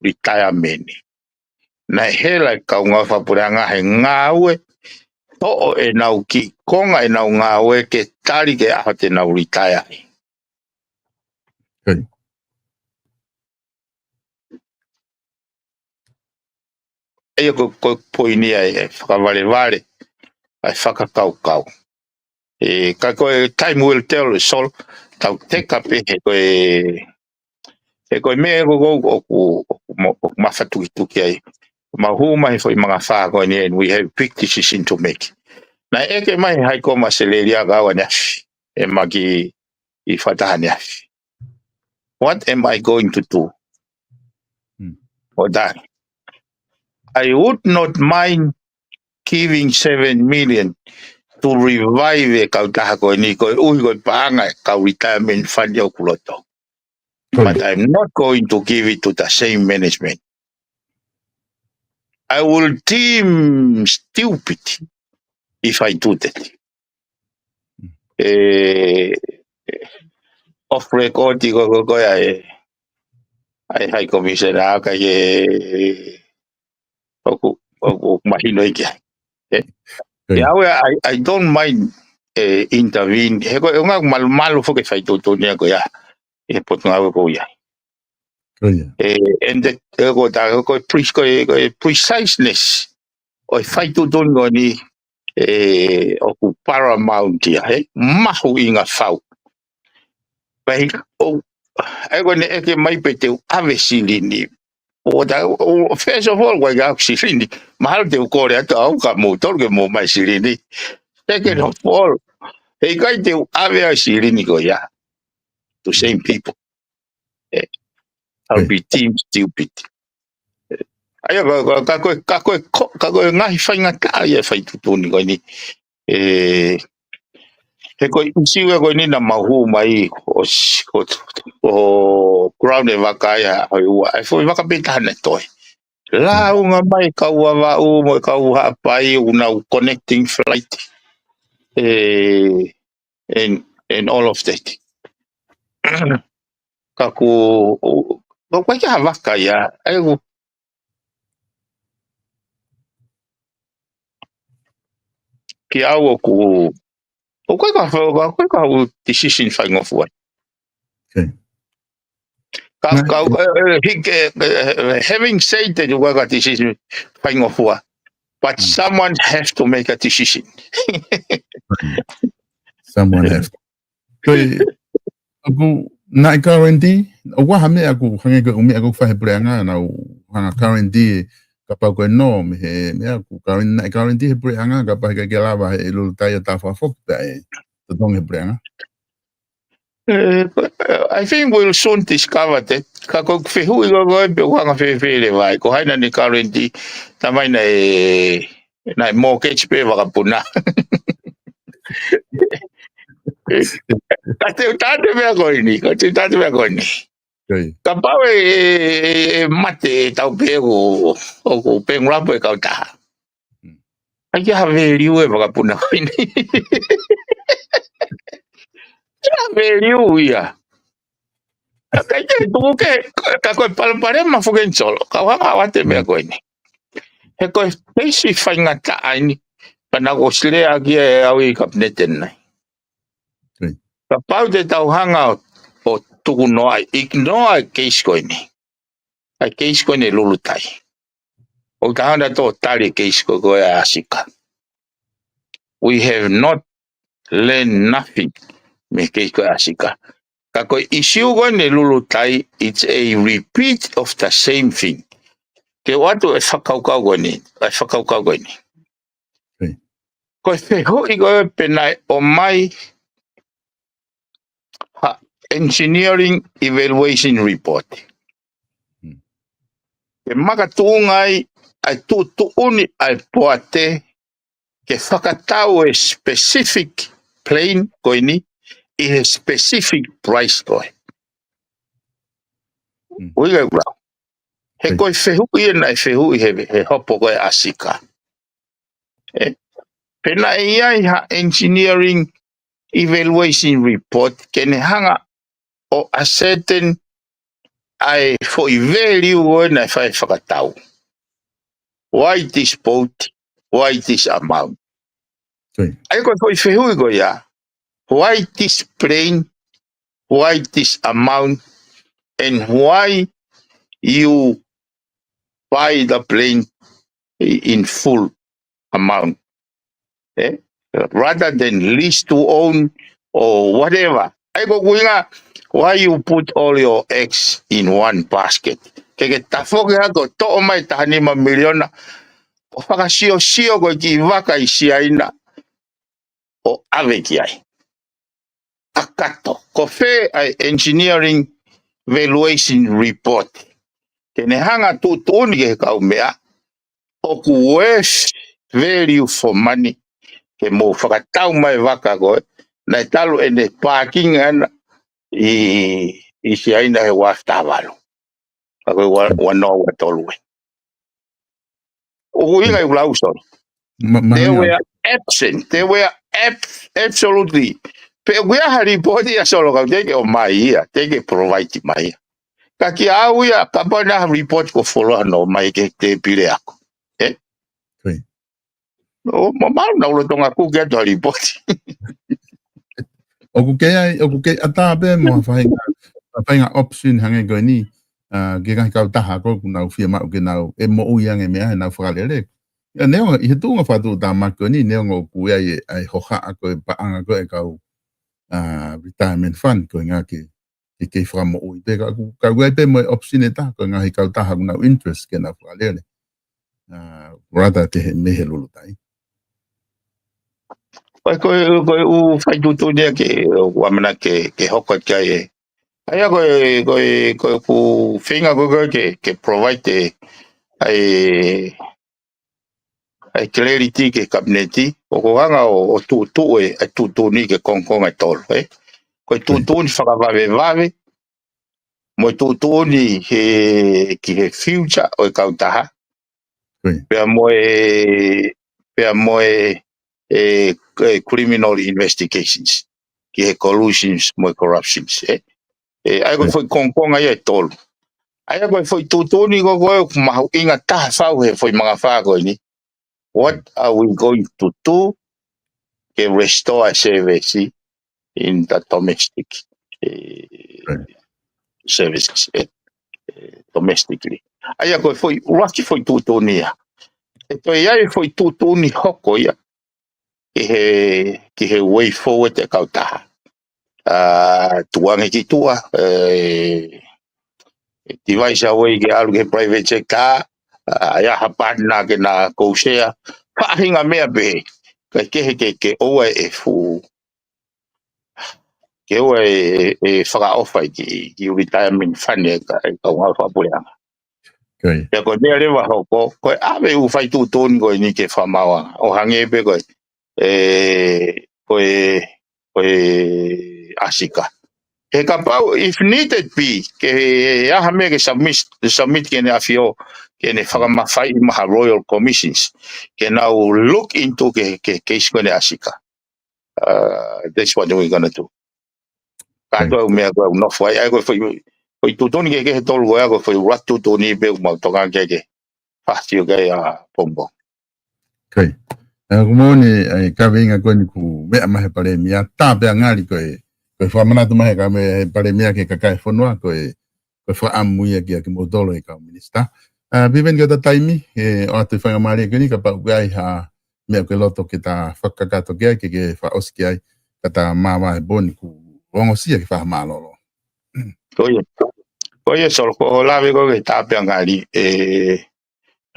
retirement. Naʻe hela e kau ngāue fakapuleʻanga he ngāue, toʻo ʻenau kiʻi konga ʻenau ngāue ke tali ki he ʻaho te nau retire ai. Ko ia. ʻA ia ko, ko e poini ia e fakavalevale, ʻa e fakakaukau. ʻE, ka ko e time will tell, Solo, tau teka pē he ko e, he ko e meʻa ko, ko, ʻoku, ʻoku ma-, ʻoku mafatukituki ai. Mau hū mai he foʻi mangafā ko eni, and we have big decision to make. Naʻe ʻeke mai High Comm ʻAositelēlia kiate au ʻaneafi, ʻe Maki ʻi Fakataha ʻaneafi. What am I going to do? Hmm. ʻO taʻe. I would not mind giving seven million to revive e kautaha ko eni, koeʻuhi ko e paʻanga e kau retirement fund ʻoku loto. But I'm not going to give it to the same management. I will deem stupid if I do that. E, off record ko, ko, ko, ʻa e, ʻa e High Commissioner ka e, ʻoku, ʻoku mahino ʻikai. E, Right. ʻIa, au, I, I don't mind, e, intervene. He ko e ʻuhinga malumalu foki e faitotonu ia ko ia. E potungāue ko ia. Ko ia. E, and the, e, ko tā, ko e pre-, ko e, ko e preciseness ʻo e faitotonu ko eni, e, ʻoku paramount ia, he mahuʻinga fau. Pea ʻi, ʻo, ʻa ia ko ʻene ʻeke mai pe te u ʻave silini. ʻO tā, ʻo, first of all, ʻoku ʻikai ke ʻaku silini. Mahalo te u kole atu au kia moutolu ke mou ʻomai silini. Second Mm. of all, heʻikai te u ʻave ʻa e silini ko ia to same people. E, I'll Right. be deemed stupid. ʻA ia, ka, ka, ka ko e, ka ko e, ko, ka ko e ngaahi faingataʻa ia e faitotonu ko eni. E, he ko e ʻisiū ia ko eni naʻa mau hū mai ʻo s-, ʻo, ʻo ground e vaka ia ʻo e ua. E foʻi vaka pē taha naʻe toe. Lāunga mai kau Vavaʻu mo e kau Haʻapai ʻoku nau connecting flight. E, and, and all of that. Ka ʻoku, ʻo, ʻoku ʻikai ke ha vaka ia, ʻa ia ʻoku, kiate au ʻoku, ʻoku ʻikai ko ha, ʻoku ʻikai ko ha decision faingofua. Okay. Ka, Nā, ka, e, e, he, e, e, e, having said that, ʻoku ʻikai ko ha decision faingofua. But Mm. someone have to make a decision. Someone have to. Ko e, ʻoku, naʻe guarantee, ʻoku ʻi ai ha meʻa ʻoku hangē ko e ʻū meʻa ʻoku fai he puleʻanga, naʻa nau hanga guarantee, kapau ko e nō, mei he, meʻa ʻoku guarantee, naʻe guarantee he puleʻanga, kapau heʻikai ke lava he Lulutai ʻo tā fakafoki pea ʻe totongi he puleʻanga. E, I think we'll soon discover that. Ka ko e fehuʻi ko ē pe ʻoku hanga fēfē leva ai. Ko hai naʻa ne guarantee, tā mai naʻe, naʻe mortgage pē vakapuna. Ka te u tā atu e meʻa ko eni, ka te u tā atu e meʻa ko eni. Kai. Kapau ʻe, ʻe, ʻe mate e tau pē ʻoku, ʻoku bankrupt e kautaha. Mm. ʻAi ke ha value e vakapuna ko eni. ʻAi ke ha value ia. ʻAi ke tuku ke, ka ko e palopalema foki eni Solo. Ka u hanga ʻo ʻoatu e meʻa Mm. ko eni. He ko e peisi faingataʻa eni. Ka naʻa ku ʻosi lea ki ai ʻe au ʻi kapineti ʻanenai. Kai. Kapau te tau hanga ʻo, ʻo tuku noa, ignore e case ko eni. ʻA e case ko eni Lulutai. ʻOku tau hanga ʻo tali e case ko, ko ē ʻa Sika. We have not learned nothing mei he case ko ē ʻa Sika. Ka ko e ʻisiū ko eni Lulutai, it's a repeat of the same thing. Ke u ʻoatu e fakakaukau ko eni, e fakakaukau ko eni. Kai. Ko e fehuʻi ko ē pe naʻe ʻomai ha engineering evaluation report. Hmm. Ke makatuʻunga ai, ʻa e tuʻutuʻuni ʻa e poate, ke fakatau e specific plane ko eni, ʻi he specific price ko ē. Hmm. ʻUhinga ʻeku lau. He Kai. ko e fehuʻi ē naʻe fehuʻi he, he hopo ko ē ʻa Sika. E, pe naʻe ʻi ai ha engineering evaluation report, ke ne hanga ʻo ascertain ʻa e foʻi value ko ē naʻe fai fakatau. Why this boat? Why this amount? Kai. ʻA ia ko e foʻi fehuʻi ko ia. Why this plane? Why this amount? And why you buy the plane in full amount? Eh? Rather than lease to own or whatever. ʻA ia ko e ʻuhinga, why you put all your eggs in one basket? Ke ke tafoki hake ʻo toʻo mai taha nima miliona, ʻo fakasiosio ko e kiʻi vaka ʻi Siaina, ʻo ʻave ki ai. ʻAkato, ko fē ʻa e engineering valuation report. Ke ne hanga ʻo tuʻutuʻuni ki he kau meʻa, ʻoku worth value for money. Ke mou fakatau mai vaka ko ē, naʻe talu ʻene parking ʻana ʻi, ʻi Siaina he ua afe taha valu. Ka ko e ua, ua noa ua tolu ē. ʻOku ʻi ai ʻeku lau, Solo. They were absent. They were ab- absolutely. Pea ʻoku ʻi ai ha lipooti ia, Solo, ka ʻoku teʻeki ke ʻomai ia, teʻeki ke provide mai ia. Ka kiate au ia, kapau naʻe ʻi ai ha lipooti kuo fuoloa hono ʻomai ki he tēpile ʻaʻaku. ʻE? ʻO, ma, ma, naʻa ku lolotonga kuki atu ha lipooti. ʻOku kei ʻi ai, ʻoku kei ʻatā pē mo ha faʻahinga, ha faʻahinga option hangē ko eni, ʻa, ki he ngaahi kautaha ko ē ʻoku nau fiemaʻu ke nau, ʻe moʻui ange mei ai ʻenau fakalele. ʻA, neongo, ʻi he tuʻunga fakatuʻutāmaki ko eni, neongo ʻoku ʻi ai e, ʻa e hohaʻa ko ē paʻanga ko ē ʻa e kau, ʻa, retirement fund ko e ngaahi ke, ke kei fakamoʻui pē, ka ʻoku, ka ʻoku ʻi ai pē mo e option ʻe taha, ko e ngaahi kautaha ʻoku nau interest ke nau fakalele. ʻA, rather ke he mei he lulutai. Ko e, ko e, ko e ʻū faituʻutuʻuni ia ke, ʻoku ʻamanaki ke, ke hoko ki ai ē. ʻA ia ko e, ko e, ko e ʻoku feinga ko ē ke, ke provide e, ʻa e, ʻa e clarity ki he Kapineti, ʻoku ou hanga ʻo, ʻo tuʻutuʻu e, ʻa e tuʻutuʻuni ki he kongokonga ʻe tolu, ē. Ko e tuʻutuʻuni fakavavevave, mo e tuʻutuʻuni he, ki he future ʻo e kautaha. Pea mo e, pea mo e, e, e criminal investigations. Ki he collusions mo e corruptions, ē. ʻE, ʻa ia ko e foʻi kongokonga ia ʻe tolu. ʻA ia ko e foʻi tuʻutuʻuni ko ē ʻoku mahuʻinga taha fau he foʻi mangafā ko eni. What are we going to do ke restore service in the domestic, eh, services, eh, eh, domestically. ʻA ia ko e foʻi, ʻuluaki foʻi tuʻutuʻuni ia. ʻE toe ʻi ai foʻi tuʻutuʻuni hoko ia ki he, ki he way forward e kautaha. ʻA, tuʻu ange ki tuʻa, e, e divide away ke ʻalu ki he private sector, ʻa, ʻi ai ha partner ke na co-share, faʻahinga meʻa pehē, kae kehe ke, ke ʻoua e fuʻu, ke ʻoua e, e fakaʻofa ki, ki retirement fund ʻa e ka, ʻa e kau ngāue fakapuleʻanga. Pea ko e meʻa leva hoko, ko e ʻave ʻū faituʻutuʻuni ko eni ke fakamaauʻanga, ʻo hangē pē ko e, e, ko e, ko e ʻasika. He kapau, if needed be, ke ʻi ai ha meʻa ke submit, submit ki heʻene ʻAfio, ke ne fakamafaiʻi mai ha Royal Commissions, ke nau look into ke, ke, ke ʻasi ko eni ʻasika. Uh, that's what we're gonna do. Kātoa ʻū meʻa ko ē ʻoku nofo ai, ʻa ia ko e foʻi, foʻi tuʻutuʻuni kehekehe ʻe tolu ko ē, ko e foʻi ʻuluaki tuʻutuʻuni pē ʻoku mau tokanga ki ai ke fāsio ki ai ʻapongipongi. ʻOku moʻoni, ʻa e kaveinga ko eni kuo meʻa mai he Palēmia, tā pē ʻa ngali ko e, ko e fakamanatu mai he ka mei he Palēmia ki he kakai e fonua, ko e, ko e fakaʻamu ia kiate kimoutolu e kau minisitā. ʻA, Piveni, ko e taimi, ʻe ʻoatu e faingamālie ko eni kapau ʻoku ʻi ai ha meʻa ʻoku ke loto ke ta fakakakato ki ai, ke, ke fakaʻosi ki ai, ka ta māvae he pō ni, kuo ongosia ke fakamālōlō. Ko ia. Ko ia, Solo, ko e lave ko ē ki he tā pē ʻa ngali, ʻe,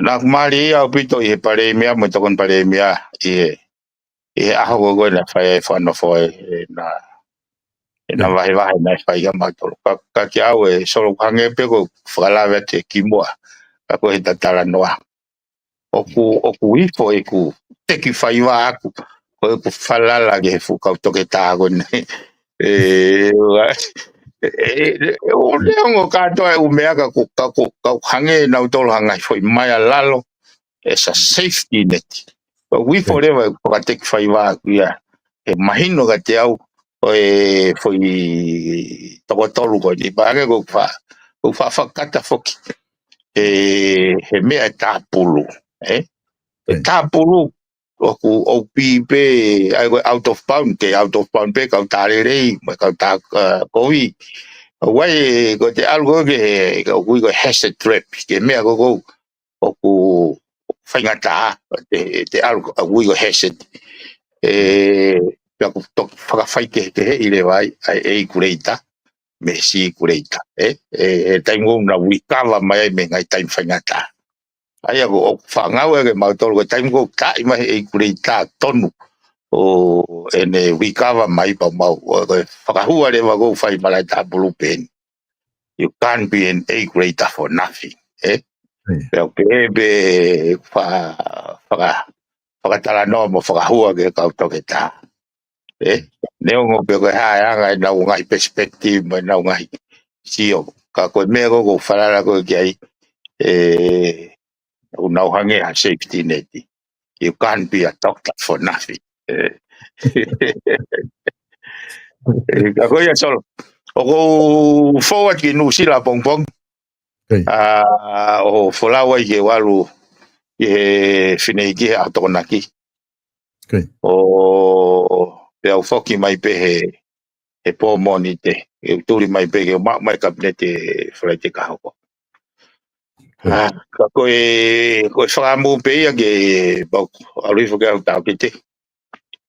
naʻa ku mālieʻia ʻaupito ʻi he Palēmia, mo e Tokoni Palēmia, ʻi he, ʻi he ʻaho ko ē naʻe fai ai e fakanofo ʻe, ʻe na, ʻe na vahevahe naʻe fai kia mautolu. Ka, ka kiate au ē, Solo, ʻoku hangē pē ko e fakalave atu kimuʻa, ka ko e hita talanoa. ʻOku, ʻoku ifo ʻeku teki faiva ʻaku, ko ʻeku falala ki he fuʻu kau toketā ko eni. ʻE, ʻa, ʻe, ʻe, ʻo neongo kātoa e ʻū meʻa ka ʻoku, ka ʻoku, ka ʻoku hangē nautolu ha ngaahi foʻi maea lalo, ʻe sa safety net. ʻOku ifo leva ʻeku fakateki faiva ʻaku ia. ʻE mahino kiate au, ʻo e foʻi toko tolu ko eni, pea ʻoku ou fa-, ʻoku ou fa-, fakakata foki. ʻE, he meʻa ʻe tāpulu, ē? ʻE tāpulu, ʻoku ou pī pē, ʻa ia ko e out of bound, ke out of bound pē, kau tā lelei, mo e kau tā, uh, kovi. ʻOku ʻi ai, ko e te ʻalu ko ē ki he, ʻoku ui ko e hazard trap, ki he meʻa ko ē ʻoku, ʻoku faingataʻa, te, te ʻalu, ʻoku ui ko e hazard. ʻE, pea ʻoku toki fakafaikehekeheʻi leva ai, ʻa e A grader, mei he C grader, ē? ʻE, ʻe taimi ʻoku nau recover mai ai mei he ngaahi taimi faingataʻa. ʻA ia ko e fakaʻamu ia ke mautolu, ko e taimi ʻoku taaʻi mai he A grader tonu, ʻo ʻene recover mai pea mau, ʻo, ko e fakahua leva ʻoku fai malaʻe tāpulu pē eni. You can't be an A grader for nothing, ē? Pea ʻoku pehē pē fa-, faka-, fakatalanoa mo fakahua ki he kau toketā. Ē? Neongo pē ko e hā e anga ʻenau ngaahi perspective mo ʻenau ngaahi sio. Ka ko e meʻa ko ē ʻoku ou falala ko ē ki ai, ʻe, ʻoku nau hangē ha safety net. You can't be a doctor for nothing. Eh. Eh, ka ko ia Solo. ʻOku ou forward ki Nuʻusila pongipongi. Kei. ʻA, ʻo folau ai ke u ʻalu ʻi he fineʻeiki he ʻaho Tokonaki. Kei. ʻO pea u foki mai pē he, he pō Mōnite. ʻE u tuli mai pē ke u maʻu mai kapineti he Falaite ka hoko. Kei. ʻA, ka ko e, ko e fakamu pē ia ke pau, ʻalu hifo ke ʻalu taʻokete.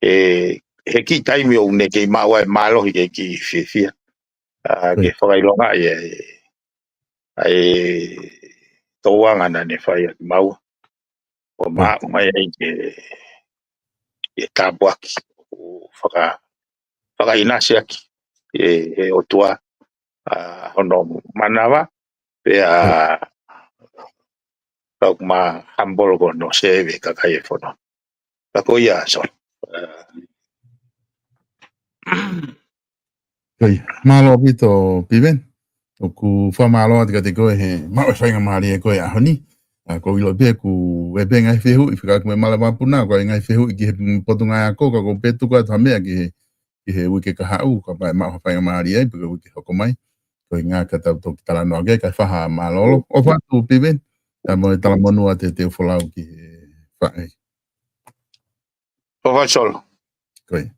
ʻE, he kiʻi taimi ʻoku ne kei maʻu ai mālohi ke kiʻi fiefia. ʻA, ke Kei. fakaʻilonga ʻa e, ʻa e tōʻonga naʻa ne fai ʻaki maua. ʻO Kei. maʻu mai ai ke, ke tāpuaki, ʻo faka-, fakaʻinasi ʻaki ʻe, ʻe he ʻOtua, ʻa, hono manava, pea Kei. kau ma humble ko hono sēve kakai e fono. Ka ko ia Solo. ʻA, Kei. Mālō ʻaupito Piven. ʻOku fakamālō atu kiate koe he maʻu e faingamālie ko e ʻaho ni. ʻA, ʻoku ou ʻilo pē ʻoku ʻi ai pē ngaahi fehuʻi, fekauʻaki mo e mala vapuna, ko e ngaahi fehuʻi ki he Potungāue Ako, ka ʻoku ou pē tuku atu ha meʻa ki he, ki he uike kahaʻu, kapau ʻe maʻu ha faingamālie ai, pe ko e uike hoko mai. Ko e ʻuhinga ka tau toki talanoa ki ai, kae fai ha mālōlō. ʻOfa atu Piven, ʻa, mo e talamonū atu he te u folau ki he faʻē. ʻOfa Solo. Kei.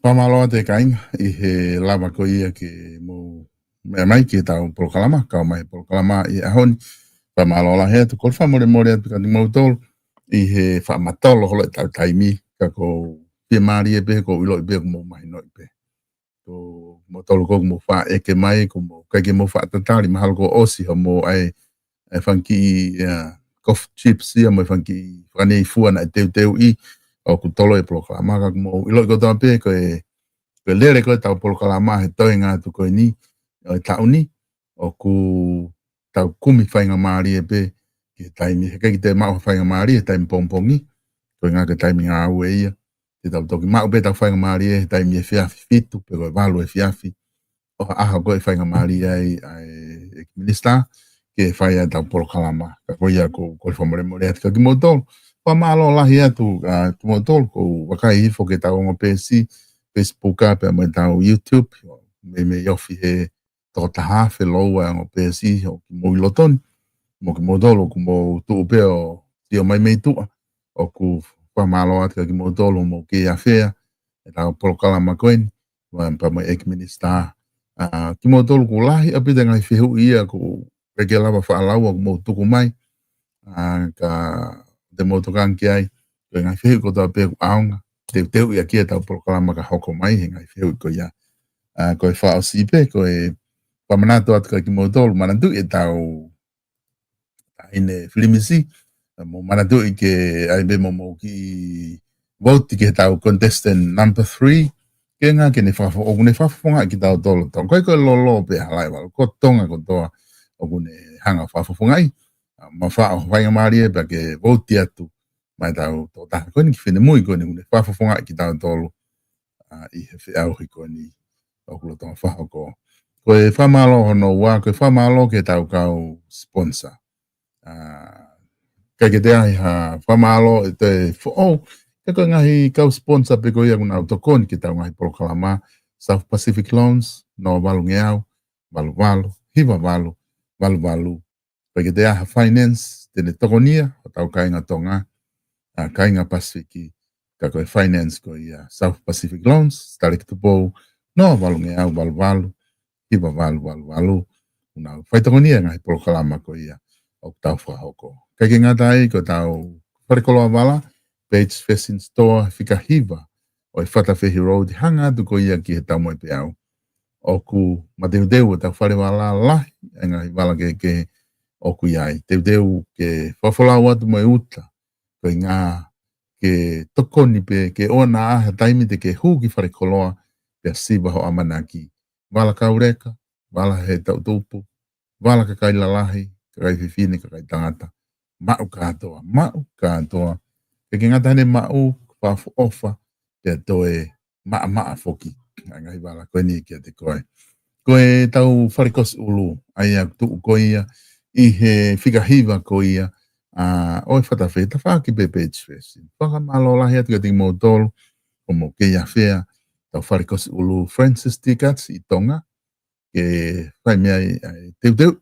Fakamālō atu e kāinga ʻi he lava ko ia ke mou meʻa mai ki heʻetau polokalama, kau mai he polokalama ʻi he ʻaho ni. Fakamālō lahi atu, kole fakamolemole atu kiate kimoutolu ʻi he fakamatala holo ʻetau taimi, ka ʻoku ou fiemālie pē, ʻoku ou ʻiloʻi pē ʻoku mou mahinoʻi pē. Ko kimoutolu ʻoku mou faʻa ʻeke mai, ʻoku mou ʻikai ke mou faʻa tatali, mahalo kuo ʻosi hoʻomou ʻai e fanga kiʻi, ʻa, cough chips ia mo e fanga kiʻi fakaneifua naʻe teuteuʻi, ʻoku tolo e polokalama, ka ʻoku mou ʻiloʻi kotoa pē ko e, ko e lele ko ē ʻetau polokalama he toenga atu ko eni ʻo e taʻu ni, ʻoku tau kumi faingamālie pē ki he taimi, he ʻikai ke te maʻu ha faingamālie he taimi pongipongi, ko e ʻuhinga ko e taimi ngāue ia, te tau toki maʻu pē ʻetau faingamālie he taimi efiafi fitu pe ko e valu efiafi, ʻo ha ʻaho ko ē ʻe faingamālie ai ʻa e ʻEiki Minisitā ke fai ʻetau polokalama. Ka ko ia ʻoku ou kole fakamolemole atu kiate kimoutolu. Fakamālō lahi atu, ʻa, kimoutolu ʻoku mou vakai hifo ki heʻetau ongo peesi, Facebook ʻa, pea mo ʻetau YouTube, meimei ofi he toko taha afe lōua e ongo peesi ʻoku mou ʻi loto ni. Mo kimoutolu ʻoku mou tuʻu pē ʻo sio mai mei tuʻa, ʻoku fakamālō atu kiate kimoutolu hoʻomou kei afea ʻetau polokalama ko eni, pea mo e ʻEiki Minisitā. ʻA, kimoutolu ʻoku lahi ʻaupito e ngaahi fehuʻi ia ʻoku ʻikai ke lava faʻa lau ʻoku mou tuku mai. ʻA, ka te mou tokanga ki ai, ko e ngaahi fehuʻi kotoa pē ʻoku ʻaonga, teuteuʻi ʻaki ʻetau polokalama ka hoko mai he ngaahi fehuʻi ko ia. ʻA, ko e fakaʻosi pē, ko e fakamanatu atu kiate kimoutolu, manatuʻi ʻetau taʻahine Filimisi, ʻa, mou manatuʻi ke ʻai pē mo hoʻomou kiʻi vote ki heʻetau contestant number three, ke ʻuhinga ke ne fakafo-, ʻoku ne fakafofongaʻi kitautolu. Tau kai ko e lolo pē halaʻi valu, ko Tonga kotoa ʻoku ne hanga fakafofongaʻi. ʻA, mou faʻa faingamālie pea ke vote atu mai ʻetau tokotaha ko eni ki finemui ko eni ʻoku ne fakafofongaʻi kitautolu, ʻa, ʻi he feʻauhi ko eni ʻoku lolotonga fakahoko. Ko e fakamālō hono ua, ko e fakamālō ki heʻetau kau sponsor. ʻA, ʻikai ke toe ʻi ai ha fakamālō ʻe toe foʻou, he ko e ngaahi kau sponsor pē ko ia ʻoku nau tokoni ki heʻetau ngaahi polokalama, South Pacific Loans, noa valu ngeau, valu valu, hiva valu, valu valu. ʻIkai ke toe ʻi ai ha finance te ne tokonia hotau kāinga Tonga, ʻa, kāinga Pasifiki, ka ko e finance ko ia South Pacific Loans, Taleki Tupou, noa valu ngeau, valu valu, hiva valu valu valu. ʻOku nau faitokonia e ngaahi polokalama ko ia ʻoku tau fakahoko. ʻIkai ke ngata ai, ko ʻetau falekoloa vala, Page Fashion Store, fika hiva ʻo e Fatafehi Road, hanga atu ko ia ki he Tamoepeau. ʻOku mateuteu ʻetau fale vala lahi, e ngaahi vala kehekehe ʻoku ʻi ai. Teuteu ke fakafolau atu mo e uta, ko e ʻuhinga ke tokoni pē, ke ʻoua naʻa ʻi ai ha taimi te ke hū ki falekoloa, pea siva hoʻo ʻamanaki. Vala kauleka, vala he taʻutupu, vala kakai lalahi, kakai fefine, kakai tangata. Maʻu kātoa, maʻu kātoa. ʻIkai ke ngata ʻene maʻu, fakaʻofoʻofa, pea toe maʻamaʻa foki. ʻA e ngaahi vala ko eni kiate koe. Ko ʻetau fale kosi ʻulu, ʻa ia ʻoku tuʻu ko ia ʻi he fika hiva ko ia, ʻa, ʻo e Fatafehi, tafaʻaki pē page first. Fakamālō lahi atu kiate kimoutolu, ʻoku mou kei ʻafea, tau fale kosi ʻulu Francis Ticats ʻi Tonga, ke fai mei ai ʻa e teuteu,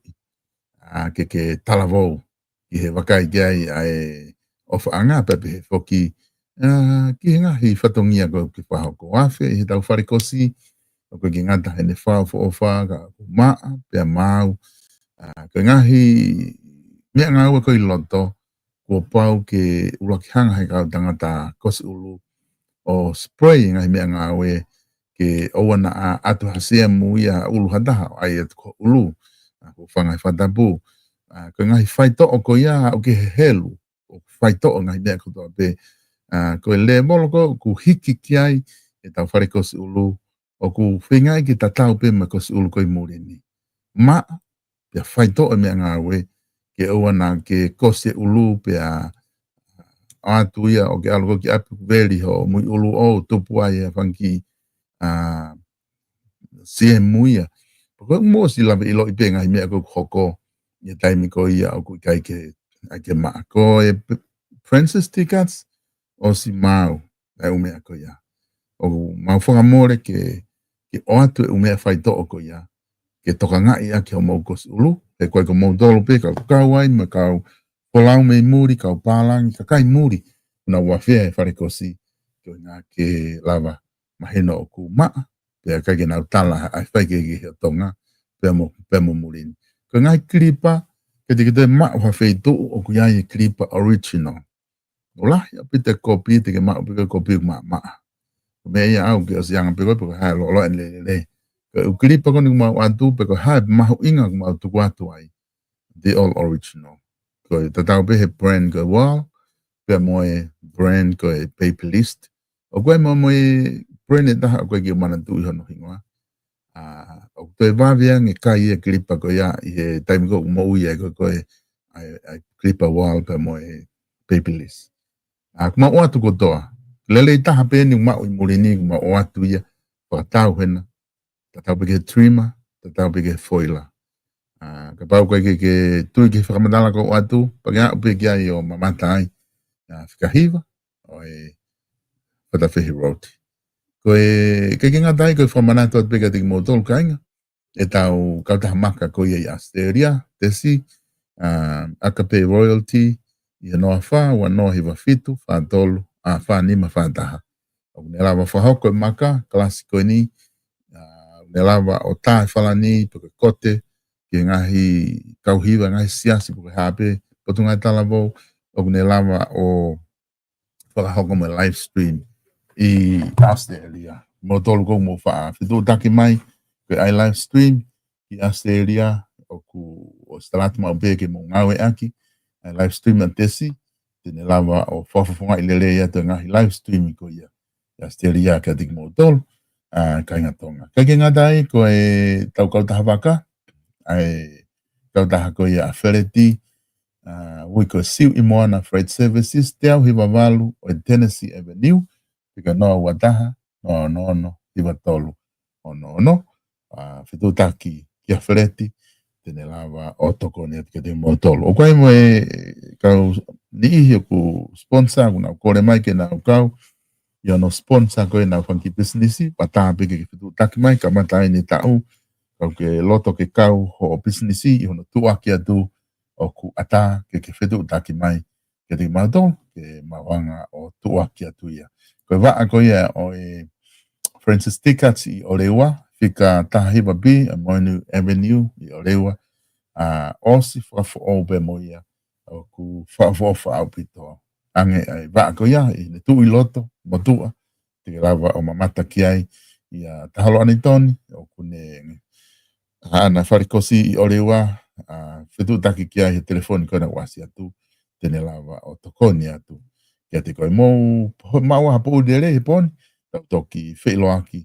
ʻa, ke, ke talavou, ki he vakai ki ai ʻa e ʻofaʻanga pea pehē foki, ʻa, ki he ngaahi fatongia ko ē ʻoku ke fakahoko. ʻAfē ʻi he tau fale kosi, ʻoku ʻikai ke ngata heʻene fakaʻofoʻofa, ka ʻoku maʻa, pea maau, ʻa, ko e ngaahi meʻangāue ko ē ʻi loto, kuo pau ke ʻuluaki hanga he kau tangata kosi ʻulu ʻo spray ngaahi meʻangāue ke ʻoua naʻa ʻatu ha siemu ia ʻulu ha taha ʻo ʻai atu ki ho ʻulu, ʻa, ko e fanga he fakatapu. ʻA, ko e ngaahi faitoʻo ko ia ʻoku ke hehelu, ʻo faitoʻo ngaahi meʻa kotoa pē. ʻA, ko e lēvolo ko ē ʻoku hiki ki ai ʻetau fale kosi ʻulu, ʻoku feingaʻi ke tatau pē mo e kosi ʻulu ko ē ʻi muli ni. Maʻa, pea faitoʻo e meʻangāue, ke ʻoua naʻa ke kosi e ʻulu pea ʻoatu ia ʻo ke ʻalu ko ē ki ʻapi ʻoku veli hoʻo muiʻulu ʻo tupu ai e fanga kiʻi, ʻa, siemu ia. Pea ko e ʻuhi ʻosi lava ʻiloʻi pē ngaahi meʻa ko ē ʻoku hoko ʻi he taimi ko ia ʻoku ʻikai ke, ʻai ke maʻa. Ko e P-, Francis Ticats, ʻosi maau ʻa e ʻū meʻa ko ia. ʻOku mau fakamole ke, ke ʻoatu e ʻū meʻa faitoʻo ko ia, ke tokangaʻi ʻaki hoʻomou kosi ʻulu, he ko e ko moutolu pē kau kau ai, mo e kau folau mei muli, kau pālangi, kakai muli, ʻoku nau ʻafea he fale kosi, ko e ʻuhinga ke lava mahino ʻoku maʻa, pea ʻikai ke nau tala ʻa e faikehekehe ʻo Tonga, pea mo, pea mo muli ni. Ko e ngaahi kilipa, ke te, ke te maʻu ha feituʻu ʻoku ʻi ai e kilipa original. ʻOku lahi ʻaupito e kopi, te ke maʻu pē ko e kopi ʻoku maʻamaʻa. Ko e meʻa ia ʻoku ke ʻosi anga pē ko ē pe ko e hā e lōloa ʻene lelei. Ko e ʻū kilipa ko eni ʻoku mau ʻoatu, pe ko e hā e mahuʻinga ʻoku mau tuku atu ai. The all original. Ko e tatau pē he brand ko e Wahl, pea mo e brand ko e Babyliss. ʻOku ʻi ai mo, mo e brand ʻe taha ʻoku ʻikai ke u manatuʻi hono hingoa. ʻA, ʻoku toe vave ange kai e kilipa ko ia ʻi he taimi ko ē ʻoku moʻui ai ko ē, ko e, ʻa e, ʻa e kilipa Wahl pea mo e Babyliss. ʻA, ʻoku mau ʻoatu kotoa. Lelei taha pē eni ʻoku maʻu ʻi muli ni, ʻoku mau ʻoatu ia, fakatau hena, tatau pē ki he trimmer, tatau pē ki he foiler. ʻA, kapau ʻoku ʻikai ke, ke tui ki he fakamatala ʻoku ou ʻoatu, pea ke aʻu pē ki ai ʻo mamata ai. ʻA, fika hiva, ʻo e Fatafehi Road. Ko e, ʻikai ke ngata ai, ko e fakamanatu atu pē kiate kimoutolu kāinga, ʻetau kautaha maka ko ia ʻi ʻAositelēlia, Tesi, ʻa, Akape Royalty, ʻi he noa fā, ua noa hiva fitu, fā tolu, ʻa, fā nima fā taha. ʻOku ne lava fakahoko e maka, kalasi ko eni, ʻa, ʻoku ne lava ʻo tā e falani, pe ko e kote, ki he ngaahi kau hiva, ngaahi siasi, pe ko e hā pē, Potungāue Talavou, ʻoku ne lava ʻo fakahoko mo e live stream ʻi ʻAositelēlia. Moutolu ʻoku mou faʻa fetuʻutaki mai, ko e ʻai live stream ki ʻAositelēlia, ʻoku ʻosi tala atu maʻu pē ke mou ngāueʻaki, ʻai live stream ʻa Tesi, te ne lava ʻo fakafofongaʻi lelei atu e ngaahi live stream ko ia ʻi ʻAositelēlia kiate kimoutolu, ʻa, kāinga Tonga. ʻIkai ke ngata ai, ko ʻetau kautaha vaka, ʻa e kautaha ko ia ʻa Feleti, ʻa, ui ko e Siuʻi Moana Freight Services, teau hiva valu ʻo e Tennessee Avenue, fika noa ua taha, noa ono ono, hiva tolu, ono ono. ʻA, fetuʻutaki kia Feleti, te ne lava ʻo tokoni atu kiate kimoutolu. ʻOku ʻi ai mo e kau niʻihi ʻoku sponsor, ʻoku nau kole mai ke nau kau ʻi hono sponsor ko ē ʻenau fanga kiʻi pisinisi, pea tā pē ke ke fetuʻutaki mai, kamata ʻeni e taʻu, kapau ʻoku ke loto ke kau hoʻo pisinisi ʻi hono tuʻuaki atu, ʻoku ʻatā ke ke fetuʻutaki mai kiate kimautolu, ke mau hanga ʻo tuʻuaki atu ia. Ko e vaʻa ko ia ʻo e Francis Ticats ʻi ʻOleua, fika taha hiva B, ʻa Moenu Avenue ʻi ʻOleua, ʻa, ʻosi fakafoʻou pē mo ia, ʻoku fakaʻofoʻofa ʻaupito ange ʻa e vaʻa ko ia, ʻi heʻene tuʻu ʻi loto, motuʻa, te ke lava ʻo mamata ki ai, ʻia Tahaloa Anitoni, ʻoku ne ʻi haʻana fale kosi ʻi ʻOleua, ʻa, fetuʻutaki ki ai he telefoni ko ena ʻoku ʻasi atu, te ne lava ʻo tokoni atu kiate koe. Mou, maʻu ha poʻuli lelei he pō ni, tau toki feʻiloaki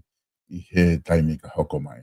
ʻi he taimi ka hoko mai.